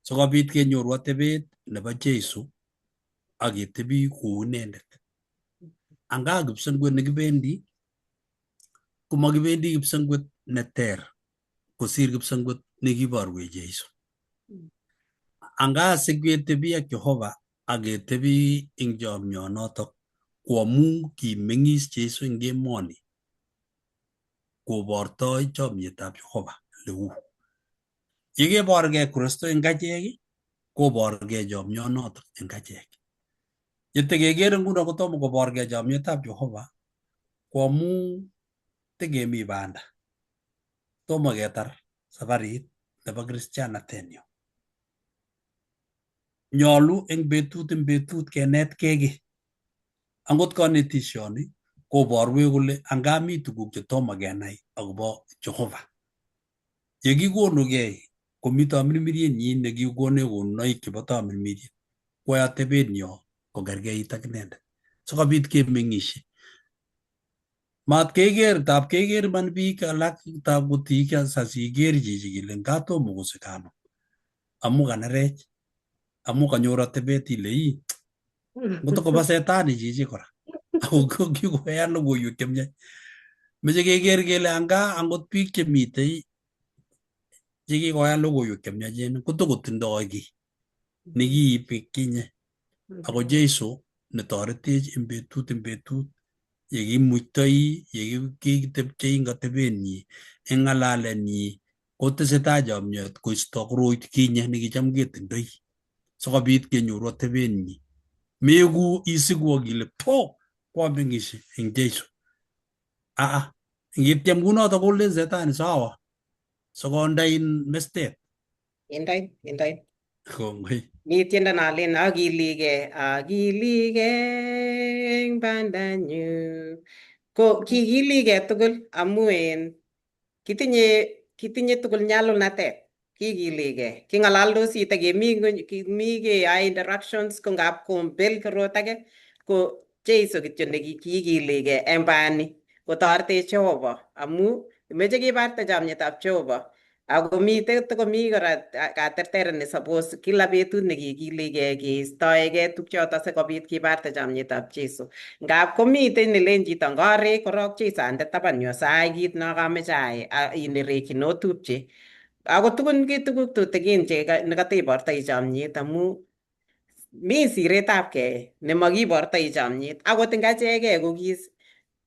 Sikobit kenyoru atebet nebo Jesu ak ketebi kou inendet. Anga kipsengwet nekibendi komakibendi kipsengwet neter kosir kipsengwet nekiborwech Jesu. Anga siketebi ak Jehova ak ketebi eng chomyonotok ko amu kimeng'is Jesu eng emoni kobortoi chomyetab Jehova leu. Yekeborgei Kristo eng achek koborgei chomyonotok eng achek. Yetekekere nguno kotomo koborgei chomyetab Jehova ko amu tekemi banda. Tomo ketar safarit nebo Christianatenyo. Nyolu eng betut kenetkei kiy. Angot konetishoni koborwech kole anga mi tuguk chetomo kenai akobo Jehova. Yekikonugei komi tamirmiryenyi nekikonech konunoik chebo tamirmiryet koyoe atebenyo kokerkeit ak inendet sikobit kemeng'ishe. Mat keker, tab keker iman biik alak tab kotik sasiker chichi kele nga tomo kosik kanam amu kanerech amu kanyor atebet ile ii ngotokobo setani chichi kora ako kikoyan logoiwek chemiach. Meche keker kele anga angot biik chemitei chekikoyan logoiwek chemiachen kotokotindoi kiy nekiib kinye ako Jesu netoretech eng betut yekimuitoi yekitepchei eng atebenyi eng ng'alalenyi kotesetai chomyet koisto koroit kinye nekicham ketindoi sikobit kenyoru atebenyi. Meku isiku ak ile po kwameng'ishe eng Jesu. Aa ngityem kunoto kolen setani sawa sikondein mestet. Indoi, indoi. Kongoi. Mi tiendo nalen akilige, akilige eng bandanyu. Ko kikilige tugul amu en kitinye tugul nyalulnatet. Kikilige. King'alaldosi takemi ng'weny, kimi keyoe interactions ko ngap kombel korot age ko Jesu kityo nekikilige eng bani kotoretech Jehova amu imeche kibarte chomyetab Jehova. Ako mitei tokomi kora katerteret ne suppose kila betut nekikiligei keistoegei tukchoto sikobit kibarte chomyetab Jesu. Ngap komitei nelen chito ngorek korok Jesu ande taban yu asayai kit nokameche ayai inerekyi notupche. Ako tugun ki tuguk tutikin che nekateibortoi chomyet amu mi siretab kei nemakibortoi chomyet akot eng achekei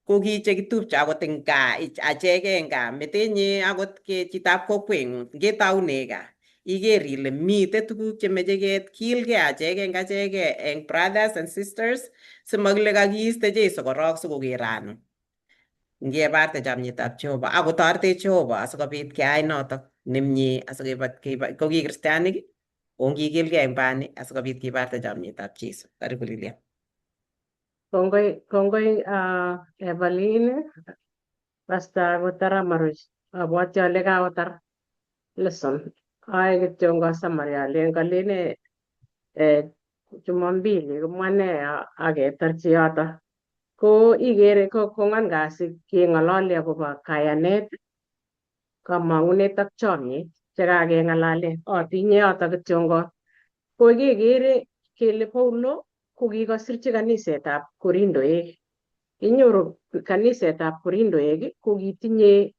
ko ki chekitupche akot eng gaa achekei eng gaa metenye akot chitab kokweng'ung ngetaune gaa iker ile mitei tuguk chemeche kekilgei achekei eng achekei eng brothers and sisters simakile kakiiste Jesu korok sikoker ano. Ngebarte chomyetab Jehova akotoretech Jehova asikobit keyai notok nemie asikoki ko ki kristianik ongikilgei eng bani asikobit kibarte chomyetab Jesu. Karibu Lilian. Kongoi, kongoi Evelyn, Pastor Gutara Maruch. Abwati ale kakotar lesson. Ae kityo summary alen kalen Jumambili komwa nee aketarchi yoto. Ko ikere ko kwangwan kasi keng'ololi akobo kayanet, kamang'unet ak chomyet chekakeng'alalen. Atinye yoto kityongon. Ko kekere kele Paulo ko kikosirchi kanisetab Korindoek. Inyoru kanisetab Korindoek ko kitinye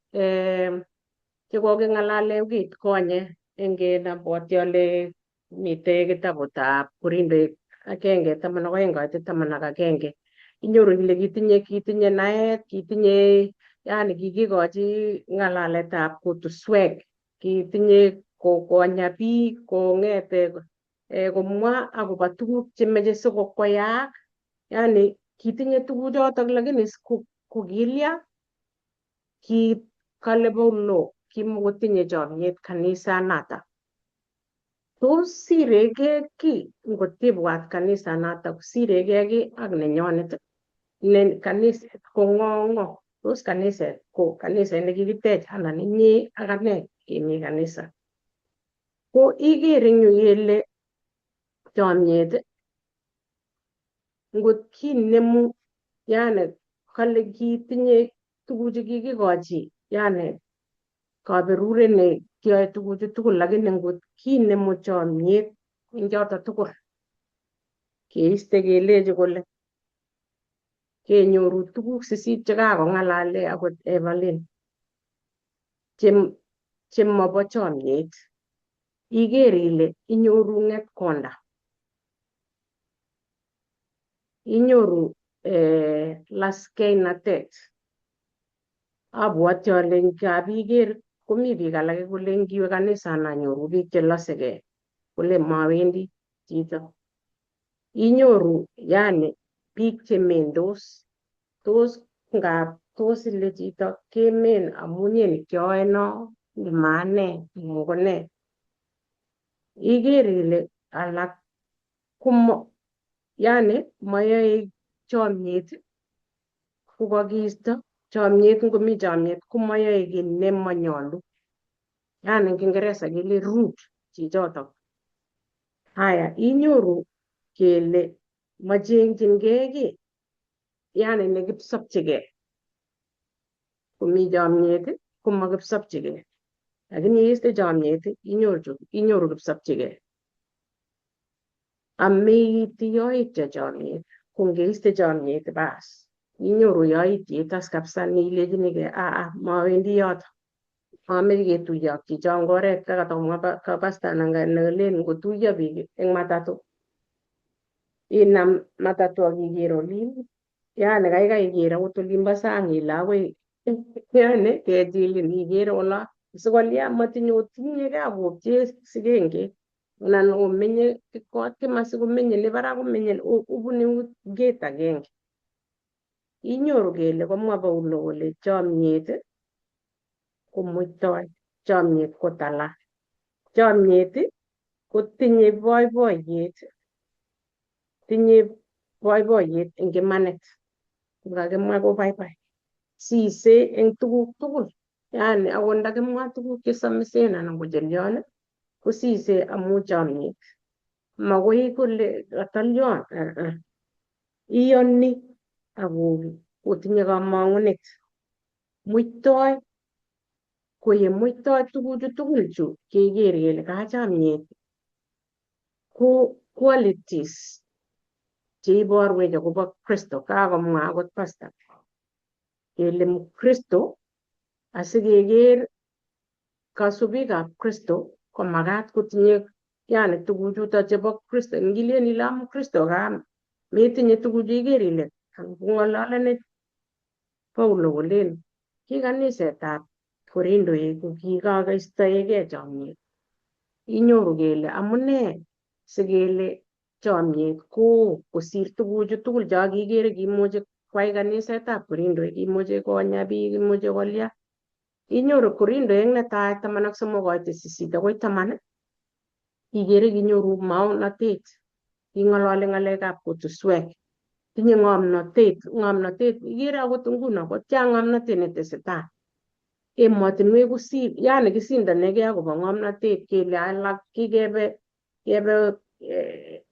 chekoking'alale wikit konye eng abwoti ale mitei kitabutab Korindoek 1:12 koit 11. Inyoru ile kitinye naet, kitinye yani kikikochi ng'alaletab kutuswek, kitinye konya biik, kong'ete komwa akobo tuguk chemeche sikoyaak. Yani kitinye tuguchotok lakini kokilya ki kale Paulo kimukotinye chomyet kanisanatak. Tos sirekei ki ngotibwat kanisanatak sirekei ki ak nenyonet ne kaniset ko ng'o ng'o? Tos kaniset ko kaniset nekikitech anan inye ak ane kemi kanisa? Ko iker eng yu ile chomyet ngot kinemu yani kale kitinye tuguchu kikikochi yani kaberuret ne kiyoe tuguchu tugul lakini ngot kinemu chomyet eng choto tugul keiste kelechi kole kenyoru tuguk sisit chekakong'alale akot Evelyn chemobo chomyet. Iker ile inyoru ng'etkonda, inyoru laskeinatet. Abwoti ale ngap iker komi biik alake kole ngiwe kanisa ananyoru biik chelosekei kole mawendi chito. Inyoru yani biik chemendos tos ngap tos ile chito kemen amun nye kyoe no maane anan ko nee. Iker ile alak komo yani mayoe chomyet kokakiisto chomyet ngomi chomyet komayoe kiy nemanyolu. Yani eng Kiingereza kele rude chichotok. Haya, inyoru kele machengchingei kiy yani nekipsopchigei. Komi chomyet komakipsopchigei. Lakini yeiste chomyet inyoru kipsopchigei. Ameiti yoityo chomyet. Ko ngeiste chomyet baas inyoru yoityet as kabisa neilechinigei aa mawendi yoto. Mameche ketuiyo ak chicho eng oret kakatomwa pasta anan nelen ngotuiyo biik eng matatu inam matatu ak iker olin yani kaikai iker akot olimbo sang ile akoi yani kechilin iker olo sikolia matinye otinyekei ak opchee sikengeit anan omenye kot kimasi komenye nebarak komenye obune gate agenge. Inyoru kele komwa Paulo kole chomyet komuitoi, chomyet ko tala, chomyet kotinye boiboiyet, tinye boiboiyet eng imanit. Ngakimwa ko baibai. Sisei eng tuguk tugul. Yani akot ndakimwa tuguk chesamisen anan ko chelyon kosisei amu chomyet. Makoi kole katalyon iyoni ak otinye kamang'unet. Muitoi ko yemuitoi tuguchu tugul chu keker kele kachamyet ko qualities cheiborwech akobo Kristo. Kakomwa akot pasta kele Mkristo asikeker kasubikab Kristo komakat kotinye yani tuguchuto chebo Kristo. Ngilen ile amu Kristo ka metinye tuguchu iker ile kong'ololenech Paulo kolen ki kanisetab Korindoek ko kikakoistoegei chomyet. Inyoru kele amune sikele chomyet ko kosir tuguchu tugul cho kikere kimuche kwai kanisetab Korindoek, imuche konya biik, imuche kolya. Inyoru Korindoek netai 13 koit 8 akoi 10 ikere kinyoru maonatet, king'ololi ng'alekab kutuswek, tinye ng'omnotet, ng'omnotet ikere akot nguno kotya ng'omnotet netesetai. Emotinwek kosi yani kisindonegei akobo ng'omnotet kele alak kikebe kebe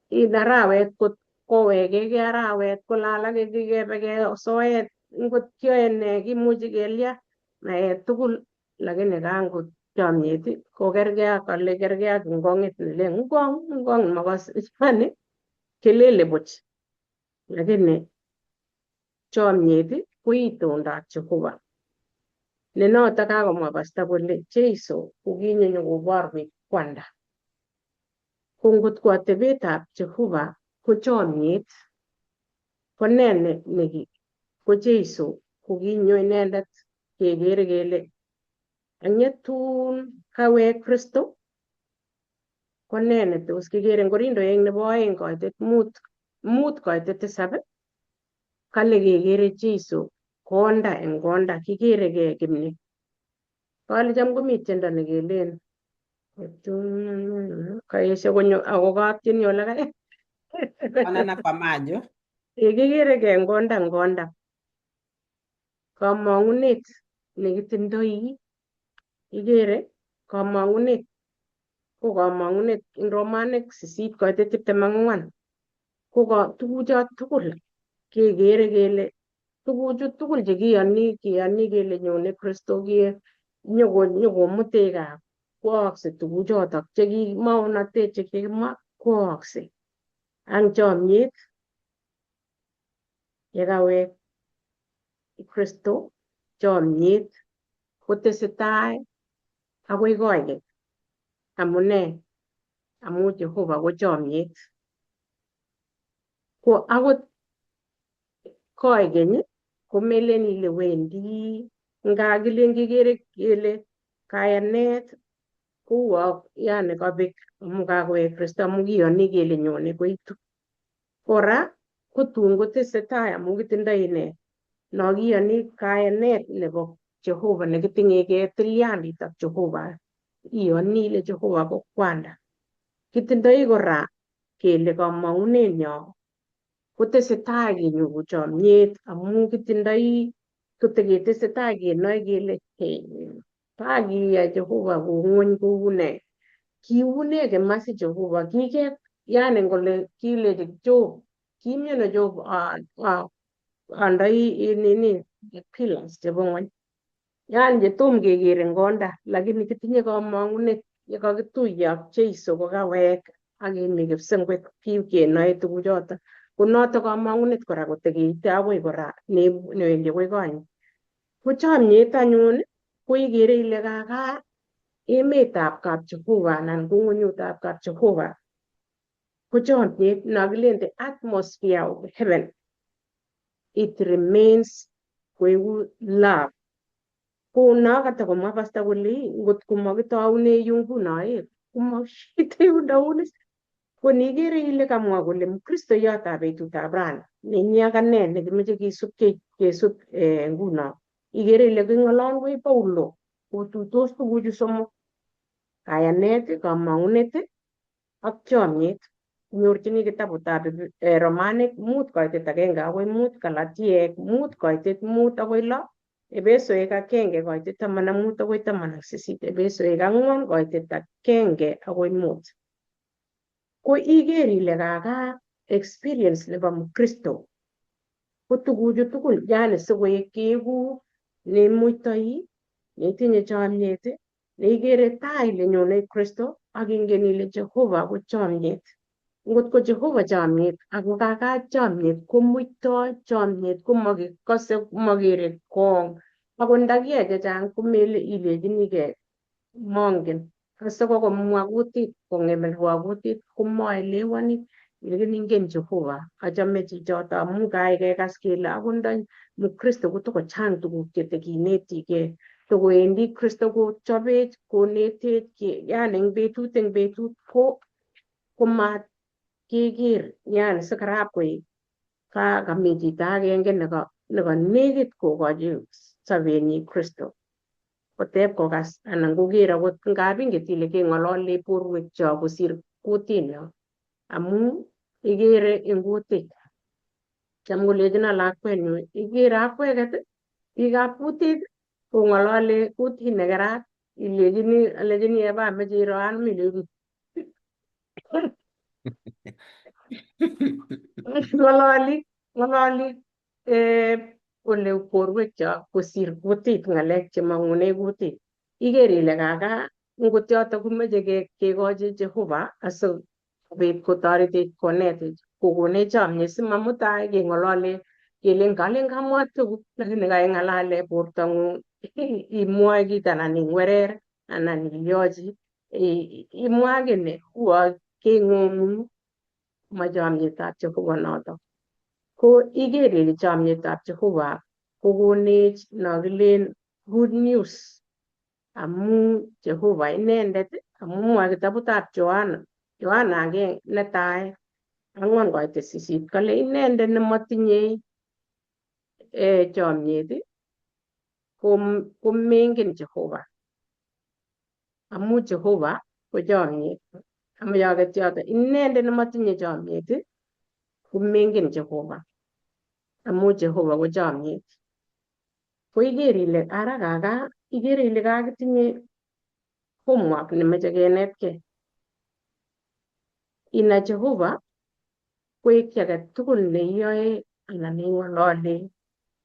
in arawet kot kowekegei arawet kole alak kikebe soet ngot kiyoe nee kimuchi kelya naet tugul lakini kango chomyet ko kergei ak kale kergei ak ngong'et nelen ngong ngong makose yani kelele buch lakini chomyet ko itondab Jehova ne notok kakomwa pasta kole Jeiso kokinyo nyokoborwech kwanda ko ngot ko atebetab Jehova ko chomyet ko ne ne ko Jeiso kokinyo inendet kekere kele ang yetun kawek Kristo ko ne netos kikere en Korindoek nebo oeng koitet mut koitet tisab kale kekere Jeiso konda en konda kikere kei kimni. Kale cham komi tiendo nekelen kaesho konyo ako katyeni ole kai Onana kwa macho. Kikere kei en konda en konda. Kamong'unet nekitindoi ikere kamong'unet ko kamong'unet en Romanik 8:24 ko tuguchot tugul kekere kele tuguchu tugul chekiyoni kiyoni kele nyone Kristo nyokomutech gaa koyookse tuguchotok chekimaonatet chekikimwa koyookse ang chomyet yekawek Kristo chomyet kotesetai akoi koigeny. Amune amu Jehova ko chomyet. Ko akot koigeny komelen ile wendi nga kilen kikere kele kayanet kouo yani kobek amu kakowek Kristo amu kiyoni kele nyone koitu. Kora kotun kotesetai amu kitindoi ne no kiyoni kayanet nebo Jehova nekiting'egei tilyandit ak Jehova iyoni ile Jehova ko kwanda. Kitindoi kora kele kamong'unenyo kotesetai kenyoru chomyet amu kitindoi koteketesetai kenoe kele takiyai Jehova kou ng'wony kou nee kiune kemasi Jehova kike yani ngole kilechi Job kimiono Job andoi nini pillars chebo ng'wony yani chetom keker en konda lakini kitinye kamong'unet yekokituiyo ak Jeiso kokawek ak kemi kipsengwet kenoe tuguchoton ko notok kamong'unet kora kotekeite akoi kora newendi akoi konyi. Ko chomyet anyun ko ikere ile kaka emetab kap Jehova anan ko ng'wenyutab kap Jehova ko chomyet nokilen the atmosphere of heaven it remains koiku love. Ko no katakomwa pasta kole ngot komakitoune yu nguno komakiite yundoun ko nikere ile kamwa kole mkristoyotab betutab rani nenyi ak ane nekimoche kisub kesub nguno ikere ile king'ololwech Paulo kotuitos tuguchu somok kayanet, kamong'unet ak chomyet. Inyorchini kitabutab Romanik 5:1 akoi 5, Galatiek 5:5 akoi 6, Epesoek 1:15 akoi 18, Epesoek 4:1 akoi 5. Ko iker ile kaka experience nebo mkristo ko tuguchu tugul yani sikoek keku neimuitoi neitinye chomyet neikere tai ile nyone Kristo ak ingen ile Jehova ko chomyet. Ngot ko Jehova chomyet ako kaka chomyet komuitoi chomyet komakikose makere kong akot ndakiyai chechang komele ilechinigei mongen kase kokomwa kutit kong'emelwa kutit komaelewani lakini ingen Jehova achome chichoto amu kaikekas kele akot nda mkristo kotokochang tuguk chetekinetigei tokowendi Kristo kochobech konetech yani eng betut ko komat keker yani sikarap koik kami chito agenge neka nekit kokochi sobenyi Kristo koteb kokas anan koker akot ngap inget ile keng'olole borwekchok kosir kutinyo amu ikere eng kutit cham kolechino lakwenyu ikere akweket biikab kutit Kong'olole kutit nekerat ilechini alechini eba ameche iro anum ilechi ng'ololi ng'ololi ole borwekchok kosir kutit ng'alek chemong'une kutit. Iker ile kaka ngot yoto komeche kekochi Jehova asikobit kotoretech konetech kokonech chomyet simamutai keng'olole kelen kalen kamwa tuguk lakini kaing'alale bortong'ung imwoe kit anan ing'werer anan ilyochi imwa kiy ne uo keng'ong'u ma chomyetab Jehova notok. Ko iker ile chomyetab Jehova kokonech nokilen good news amu Jehova inendet amu mwoe kitabutab Yohana Yohana agenge netai 4:8 kole inendet nemotinyei chomyet komengen Jehova amu Jehova ko chomyet. Amoche aket yoto inendet nemotinye chomyet komengen Jehova amu Jehova ko chomyet. Ko iker ile ara kaka ikere ile kakitinye homework nemoche kenetkei. Inai Jehova koek kiy agetugul neiyoe anan neing'olole,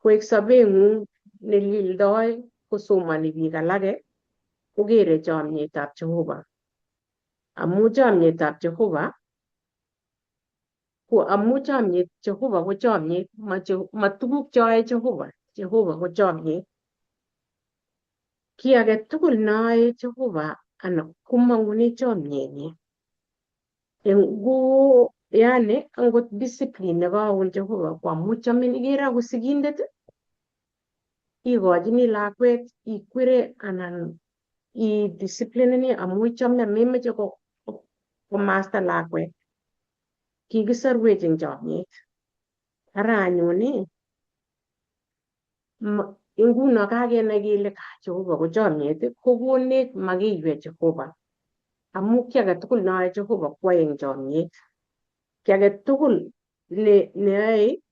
koek sobeng'ung nelildoi kosomoni biik alake kokere chomyetab Jehova. Amu chomyetab Jehova ko amu chomyet Jehova ko chomyet, ma tuguk cheyoe Jehova, Jehova ko chomyet. Kiy agetugul neyoe Jehova anan komong'une chomyenyin. Ngo yani angot discipline nekowon Jehova ko amu chomin ikere ako sigindet ikochini lakwet ikwere anan idisciplineni amu ichome memoche komasta lakwet. Kikisorwech eng chomyet. Ara anyun nguno kakenai kele ka Jehova ko chomyet kokonech makiywei Jehova. Amu kiy agetugul neyoe Jehova kwoe eng chomyet. Kiy agetugul neyoe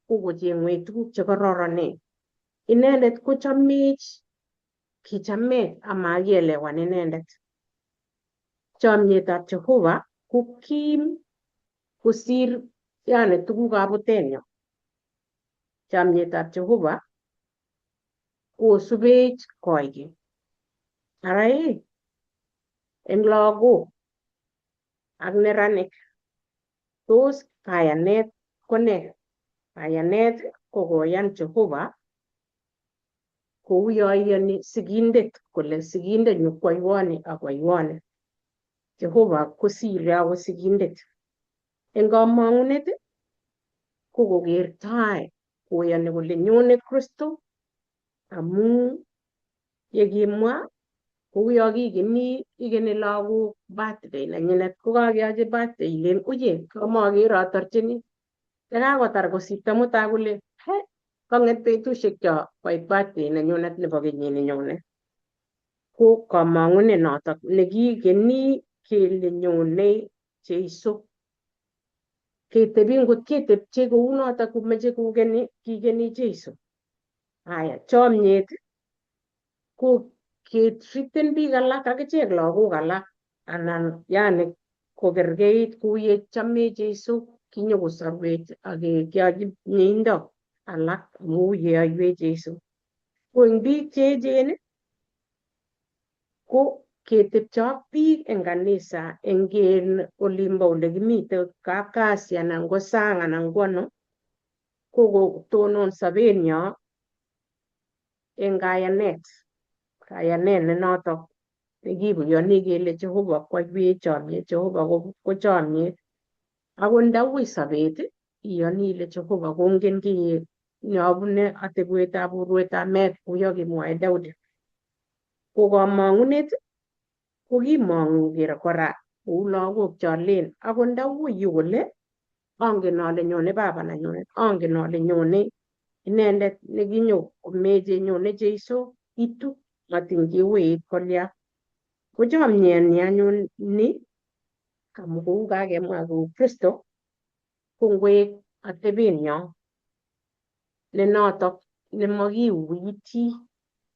ko kocheng'wech tuguk chekororonen. Inendet kochomech kichamech amakielewan inendet. Chomyetab Jehova ko kim kosir yani tugukab butenyo. Chomyetab Jehova kosubech koikeny. Ara eng lagok ak neranik tos kayanet ko nee? Kayanet ko koyan Jehova kou yo iyoni sigindet kole sigindenyu kwoiwon ni ak kwoiwon ni. Jehova kosire akot sigindet. Eng komong'unet ko koker tai koyoni kole nyone Kristo amu yekimwa kouyo kikeni ikeni lagok birthday nenyinet kokakeyochi birthday ilen oye kamokere atorchini yekakotar kosirto mutai kole he kong'et betusiek cho koit birthday nenyunet nebo kenyit nenyone. Ko komong'unet notok nekikeni kele nyone Jeiso. Ketebi ngot ketepche kounotok komeche kokeni kikeni Jeiso. Aya chomyet ko ketriten biik alak akichek lagok alak anan yani kokerkeit kou ye chomech Jeiso kinyokosorwech ak keyochi mieindo alak amu yeyoiwech Jeiso. Ko eng biik cheechen ko ketepche ak biik eng kanisa eng olimbo ole kimite kapkasi anan ko sang anan ko ano ko kotonon sobenyo eng kayanet. Kayanet ne notok nekikiyoni kele Jehova koiwech chomyet, Jehova ko chomyet. Akot ndaui sobet iyoni ile Jehova kongen kiy neobune atebwetab urwetab meet kouyo kimwoe Daudi. Ko komong'unet ko kimong'u kora kou lagok cho len akot ndaui yu kole angen ale nyone baba nenyunet, angen ale nyone inendet nekinyo komeche nyone Jeiso itu matin kiuit kolya. Ko chomyet ni anyun ni amu kou kakemwa kou Kristo ko ngwek atebenyo ne notok nemokiuiti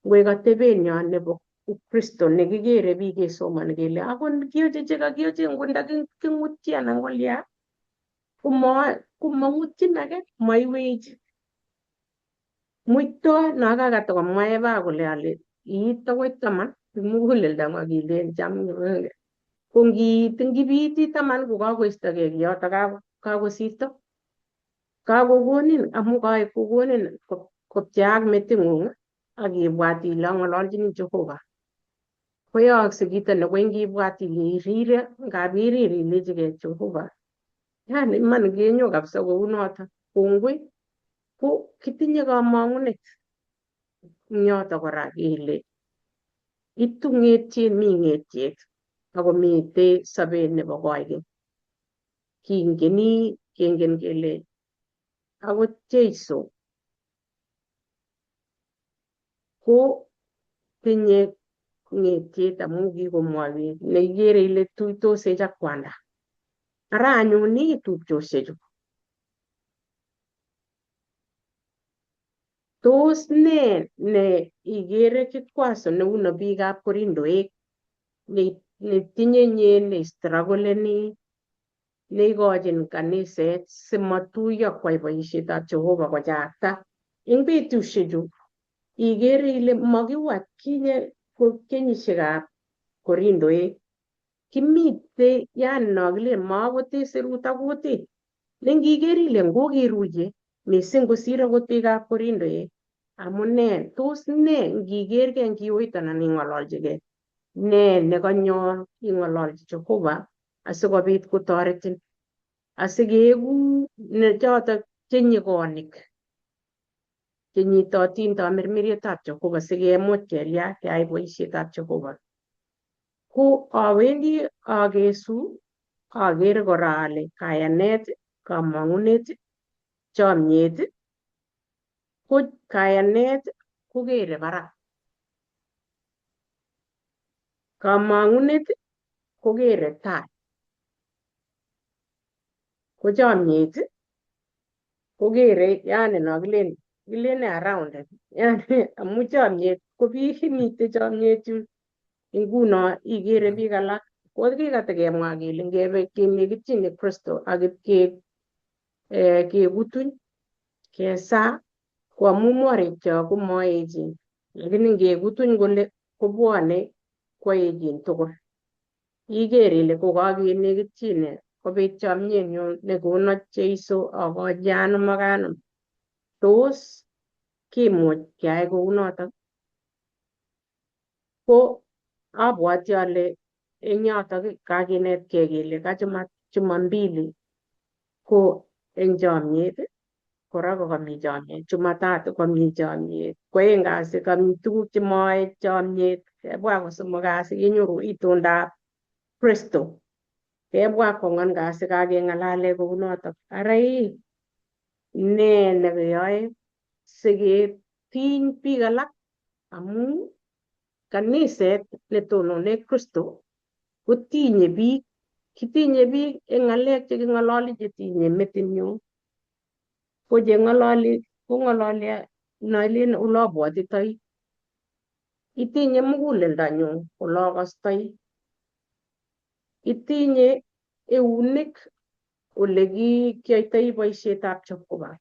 Ngoek atebenyo nebo Ukristo nekikere biik kesomoni kele akot kiyoche chekakiyoche ngo ndaking'utyi anan kolya komang'utyin age maiwech. Muito no kakatakomwa Eva kole ale iit akoi taman muguleldang'ung ak ilen cham ko ngiit ngipiiti taman kokakoistogei kiyoto kakosirto kakokonin amu kakokonin kopcheak meting'ung ak ibwat ile ang'ololchini Jehova. Koyookse kito ne koi ngibwat ile irire ngap irir ilechigei Jehova. Yani iman kenyo kabisa kounoto. Kongoi ko kitinye kamang'unet eng yoto kora kele itu ng'etiet mi ng'etiet akomitei sobet nebo koikeny. Kingeni kengen kele akot Jeiso ko tinye ng'etiet amu kikomwowech neikere ile tuitosech ak kwanda. Ara anyun ii tupchoshechu. Tos ne ne ikere kikwazo neuno biikab Korindoek netinye nye nestruggleni neikochin kaniset simatuiyo kwai boisietab Jehova kochakta. Eng betusiechu ikere ile makiu atkinye ko kenyisiekab Korindoek. Kimite yani no kilen makote serut ak kutit. Ne ngiker ile ngokeruye mising kosir akot biikab Korindoek. Amune tos ne ngikergei eng kioit anan ing'ololchigei ne nekanyon ing'ololchi Jehova asikobit kotoretin asikeeku chotok che nyikonik chenyitotin tamirmirietab Jehova sikemuch kelya keyai boisietab Jehova. Ko awendi akesu akere kora ale kayanet, kamang'unet, chomyet ko kayanet kokere barak. Kamang'unet kokere tai. Ko chomyet kokere yani no kilen kilene around yani amu chomyet ko biik mitei chomyet yun nguno ikere biik alak ko kikatekemwa kele ngebe kenekityin Kristo ak ipke kekutuny kesaa ko amu morikchok komoechen lakini ngekutuny kole kobwone koechen tugul iker ile kokakenekityin kobit chomyenyu nekono Jeiso akochi anum ak anum tos kimuch keyai kounotok ko abwati ale eng yotok kakinetkei kele kachuma jumambili ko eng chomyet kora kokami chomyet jumatatu komi chomyet kwoeng kasi kami tuguk chemoe chomyet kebwa kosomok kasi kenyoru itondab Kristo kebwa kwangwan kasi kakeng'alale kounotok ara ii ne nekeyoe siketiny biik alak amu kaniset netonone Kristo kotinye biik kitinye biik eng ng'alek cheking'ololi chetinye metinyu ko cheng'ololi kong'ololi nolen olobwotitoi itinye muguleldonyu olokostoi itinye eunek ole kiyoitoi boisietab Jehova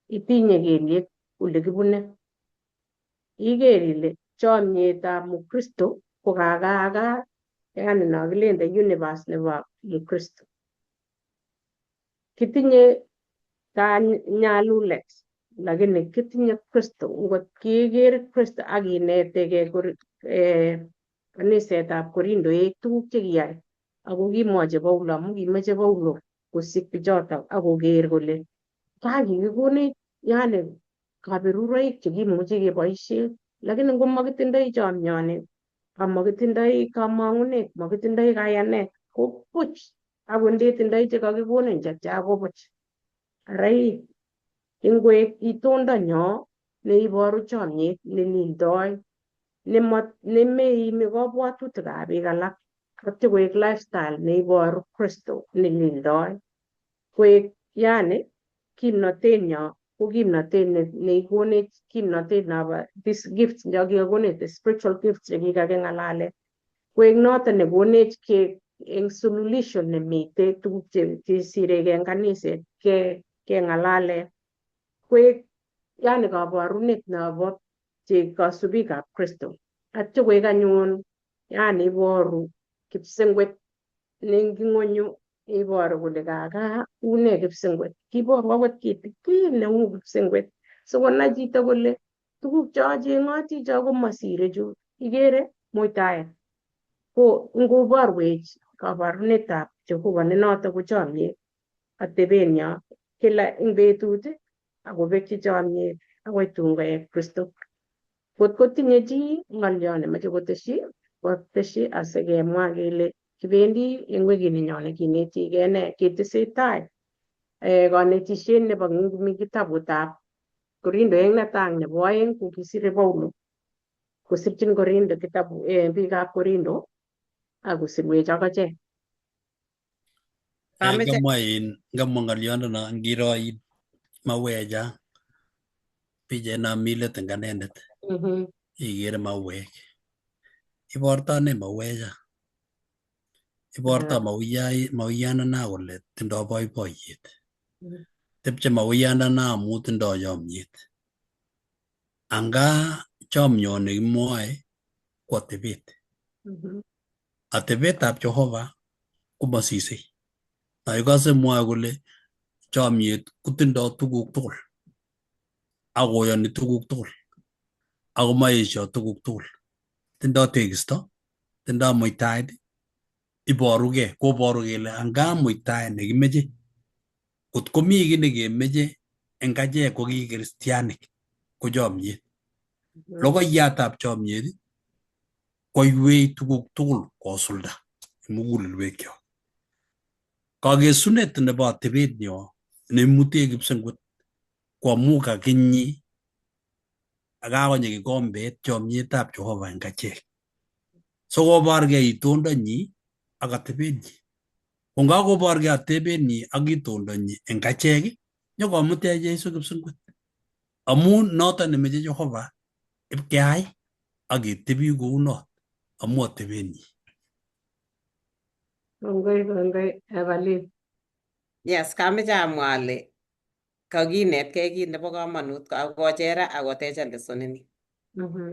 itinye kelyek ole kibune iker ile chomyetab mukristo ko kakaaka yani no kilen the universe nebo mukristo kitinye kanyalulet lakini kitinye Kristo ngot keker Kristo ak inetegei kanisetab Korindoek tuguk chekiyai ako kimwochi Paulo amu kimoche Paulo kosik bichotok ak koker kole kakikikonech yani kaberuroik chekimuche keboishe lakini ngomakitindoi chomyoni amakitindoi kamang'unet makitindoi kayanet ko buch akot ndetindoi chekakikonin chetya ko buch ara ii ingwek itondonyo neiboru chomyet nelildoi nemeimi kabwatutikab biik alak atya koek lifestyle neiboru Kristo nelildoi koek yani kimnotenyo ko Ko kimnotet neikonech kimnotet nobo this gift chekikakonech, the spiritual gifts chekikaking'alale, koek noton nekonech ke eng solution nemite tuguk chesirekei eng kaniset keng'alale, koek yani kaborunet nobo che kasubikab Kristo. Atyo koek anyun yani iboru kipsengwet nenging'onyu, iboru kole kaka une kipsengwet, kiboru akot kitikin neu kipsengwet sikonai chito kole tuguk chocheng'oti cho komasire chu ikere muitaet. Ko ngoborwech kaborunetab Jehova ne noto ko chomyet atebenyo kila eng betut akobekchi chomyet akoi tun koek Kristo. Kot kotinye chi ng'olyo nemoche kotesyi, kotesyi asikemwa kele kibendi eng wikini nyone kinetigei nee ketesetai konetisiet nebo kitabutab Korindo eng netai ak nebo oeng kokisire Paulo kosirchin Korindo kitabu biikab Korindo ak kosirwech ak achek. Ngamwa in ngamwa ng'oliondono ngiro in mauecha pichait no mi let eng anendet ikere mauek iborto ne mauecha iborto mauyandana kole tindoi boiboiyet tepche mauyandana amu tindoi chomyet anga chomyoni kimwoe ko atebet. Atebetab Jehova komasisei naikose mwoe kole chomyet kotindoi tuguk tugul akoyoni tuguk tugul ako maesho tuguk tugul tindoi tekisto tindoi muitaet iborugei koboru kele anga muitaet nekimeche kot komi kiy nekemeche eng achek ko ki kristianik ko chomyet. Logoiyatab chomyet koiwei tuguk tugul kosulda eng mugulelwekyok. Kakesunet nebo atebet nyo neimutech kipsengwet ko amu kakinyi ak kakonyi kikombet chomyetab Jehova eng achek sikoborgei itondonyi ak atebenyi. Ko ngakoborgei atebenyi ak itondonyi eng achek nyokomutech Jesu kipsengwet amu noton nemeche Jehova ipkeai ak ketebi kounot amu atebenyi. Kongoi, kongoi Evelyn. Yes, kameche amwa ale kakinetkei kit nebo komonut akochera akotecha lesson ini.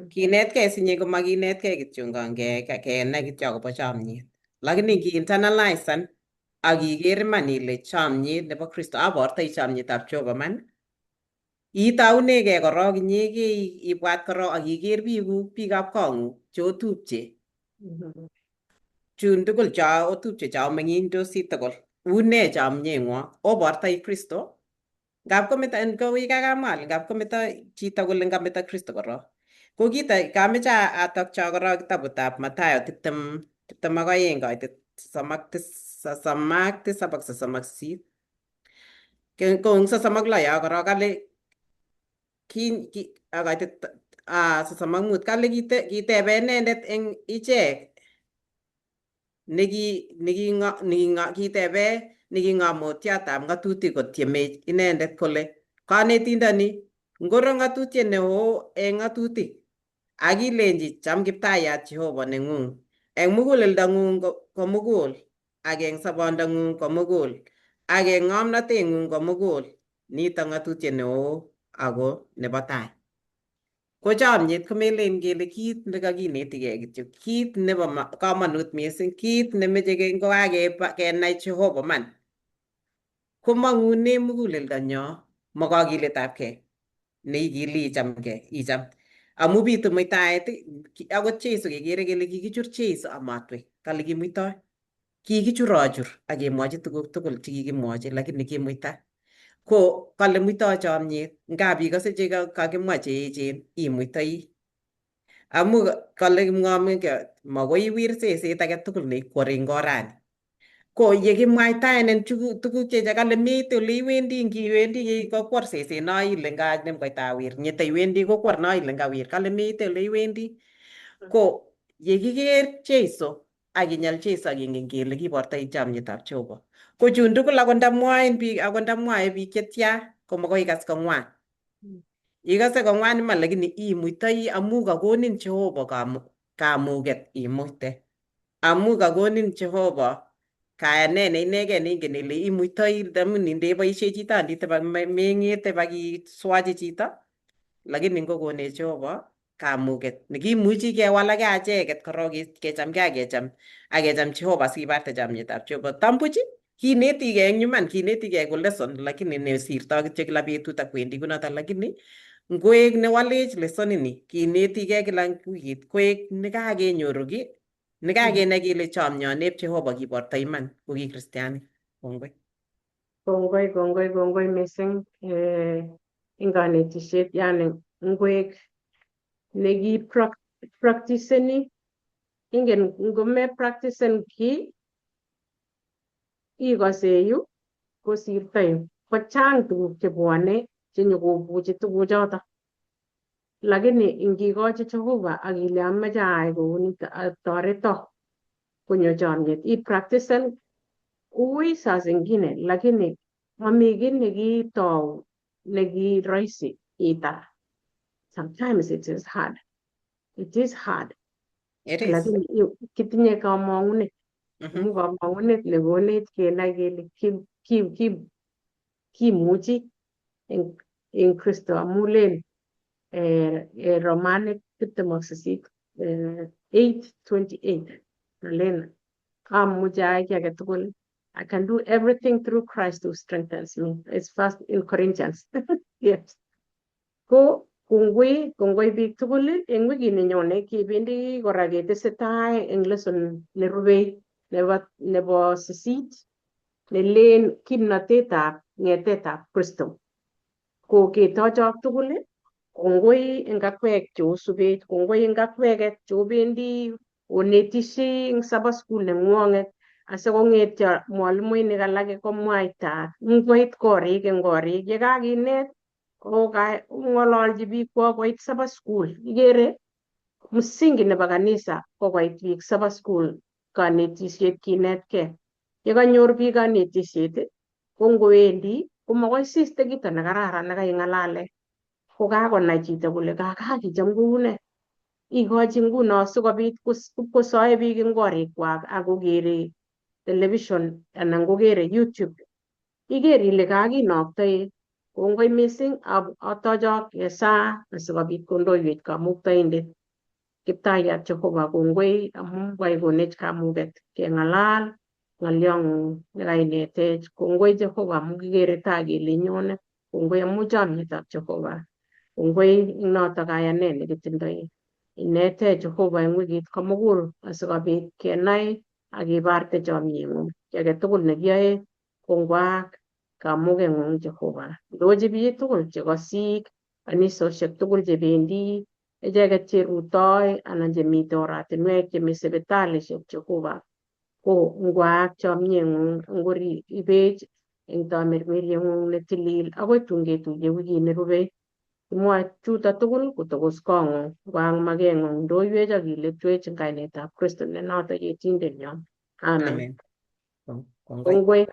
Kinetkei sinye komakinetkei kityongon kenai kityo akobo chomyet. Lakini ngi internalize ak iker iman ile chomyet nebo Kristo abortoi chomyetab Jehova man itaunegei korok inyegei ibwat korok ak iker biikuk biikab kong'ung cheotupche chun tugul cho otupche cho omeng'indosi tugul une chomyeng'wong obortoi Kristo ngap kometo kouye kakamwa ale ngap kometo chito kole ngameto Kristo korok ko kito kameche atokcho korok kitabutab Mathayo 22 kaitet 37 ak 38 ko eng 36 yo korok kale akaitet 35 kale kitebe inendet eng ichek kitebe niking'omotiotab ng'atutik kotyemech inendet kole konetindoni ngoro ng'atutiet neo eng ng'atutik ak ilenchi cham Kiptayat Jehova neng'ung eng muguleldang'ung komugul ak eng sobondang'ung komugul ak eng ng'omnoteng'ung komugul nito ng'atutiet neo ako nebo tai. Ko chomyet komelen kele kit nekakinetigei kityo, kit nebo komonut missing, kit nemeche kenai Jehova man komong'une muguleldonyo ma kokiletabkei neikili ichamgei icham amu bitu muitaet akot Jesu kekere kele kikichur Jesu amatwei kale kimuitoi kikichurochur ak kemwochi tuguk tugul chekikimwochi lakini kimuita ko kale muitoi chomyet ngap ikose che kakimwa cheechen imuitoi amu kale kipng'omik makoi iwir seset age tugul neikwori eng orani ko yekimwaitaenen tuguk che kale meite ole iwendi ngiwendi kokwor seset no ile nganem koitawir nyete iwendi kokwor no ile ngawir kale meite ole iwendi ko yekiker Jesu ak inyal Jesu ak ingen kele kibortoi chomyetab Jehova ko chun tugul akot ndamwoen biik akot ndamwoe biik chetya komakoi ikas kong'wan. Ikose kong'wan iman lakini imuitoi amu kakonin Jehova kamuket imuite. Amu kakonin Jehova kayanet ne inegen neingen ile imuitoi amun ndeboishe chito andite meng'ete bakiswachi chito lakini ngokonech Jehova kamuket nekimuchi kewalake acheket korok kechamgei akecham Jehova sikibarte chamnyetab Jehova. Tambuch kinetigei eng iman, kinetigei ko lesson lakini nesirtoi kityo kila betut ak kwendi kunoto, lakini ngoek newalech lesson ini kinetigei kila wikit koek nekakenyoru ki nekakenai kele chomyoneb Jehova kiborto iman ko ki kristianik. Kongoi. Kongoi, kongoi, kongoi mising eng kanetishet, yani ngwek neki practiceni, ingen ngome practicen ki ikose yu kosirto yu, kochang tuguk chebwone chenyokobuchi tuguchoto, lakini ingikochi Jehova ak ile amoche ayai kounito, toreto konyo chomyet, ipracticen ui saa zingine, lakini mami kiy nekitou neki rahisi itar. Sometimes it is hard. It is hard. It is. Lakini kitinye kamong'unet. Amu kamong'unet nekonech kenai kele kimuchi eng Kristo amu len Romanik 28 8:28 len amuchi ayai kiy age tugul. I can do everything through Christ who strengthens me. It's first in Corinthians. Yes. Ko kongoi, kongoi biik tugul. Eng wikit nenyone kebendi kora ketesetai eng lesson nerubei nebo 8 nelen kimnatetab ng'etetab Kristo. Ko ketochok tugul, kongoi eng akwek cheosubech, kongoi eng akweket cheobendi onetishei eng Sabbath school neng'wong'et asikong'etyo mwalimuinik alake komwaita ngoit korik eng korik yekakinet ng'ololchi biikwok koit Sabbath school. Ikere msingi nebo kanisa ko koit biik Sabbath school kanetishet kinetkei. Yekanyor biik kanetishet ko ngowendi komakoi siste kito nekararan nekaing'alale ko kakonai chito kole kakakicham koune. Ikochi nguno sikobit kosoe biik eng korikwak akokere television anan kokere YouTube. Iker ile kakinoktoi. Kongoi mising, atochok kesaa asikobit kondoiwech kamuktaindet Kiptayat Jehova. Kongoi amu kaikonech kamuket keng'alal ng'olyong'ung nekainetech. Kongoi Jehova amu kikere tai kele inyone. Kongoi amu chomyetab Jehova. Kongoi eng notok kayanet nekitindoi. Inetech Jehova eng wikit komugul asikobit kenai ak ibarte chomyeng'ung. Kiy age tugul nekiyoe kongwaak kamugeng'ung Jehova. Ndochi biik tugul chekosik kanisosiek tugul chebendi icheket cherutoi anan chemite oratinwek chemi sipitalishek Jehova. Ko ngwaak chomyeng'ung ngori ibech eng tamirmiryeng'ung netilil akoi tun ketuiye wikit nerubei. Kimwoe chuto tugul kotokos kong'ung ngwaak makeng'ung ndoiwech ak iletwech eng kainetab Kristo ne noto Yetindenyon. Amen. Amen. Kongoi. Kongoi.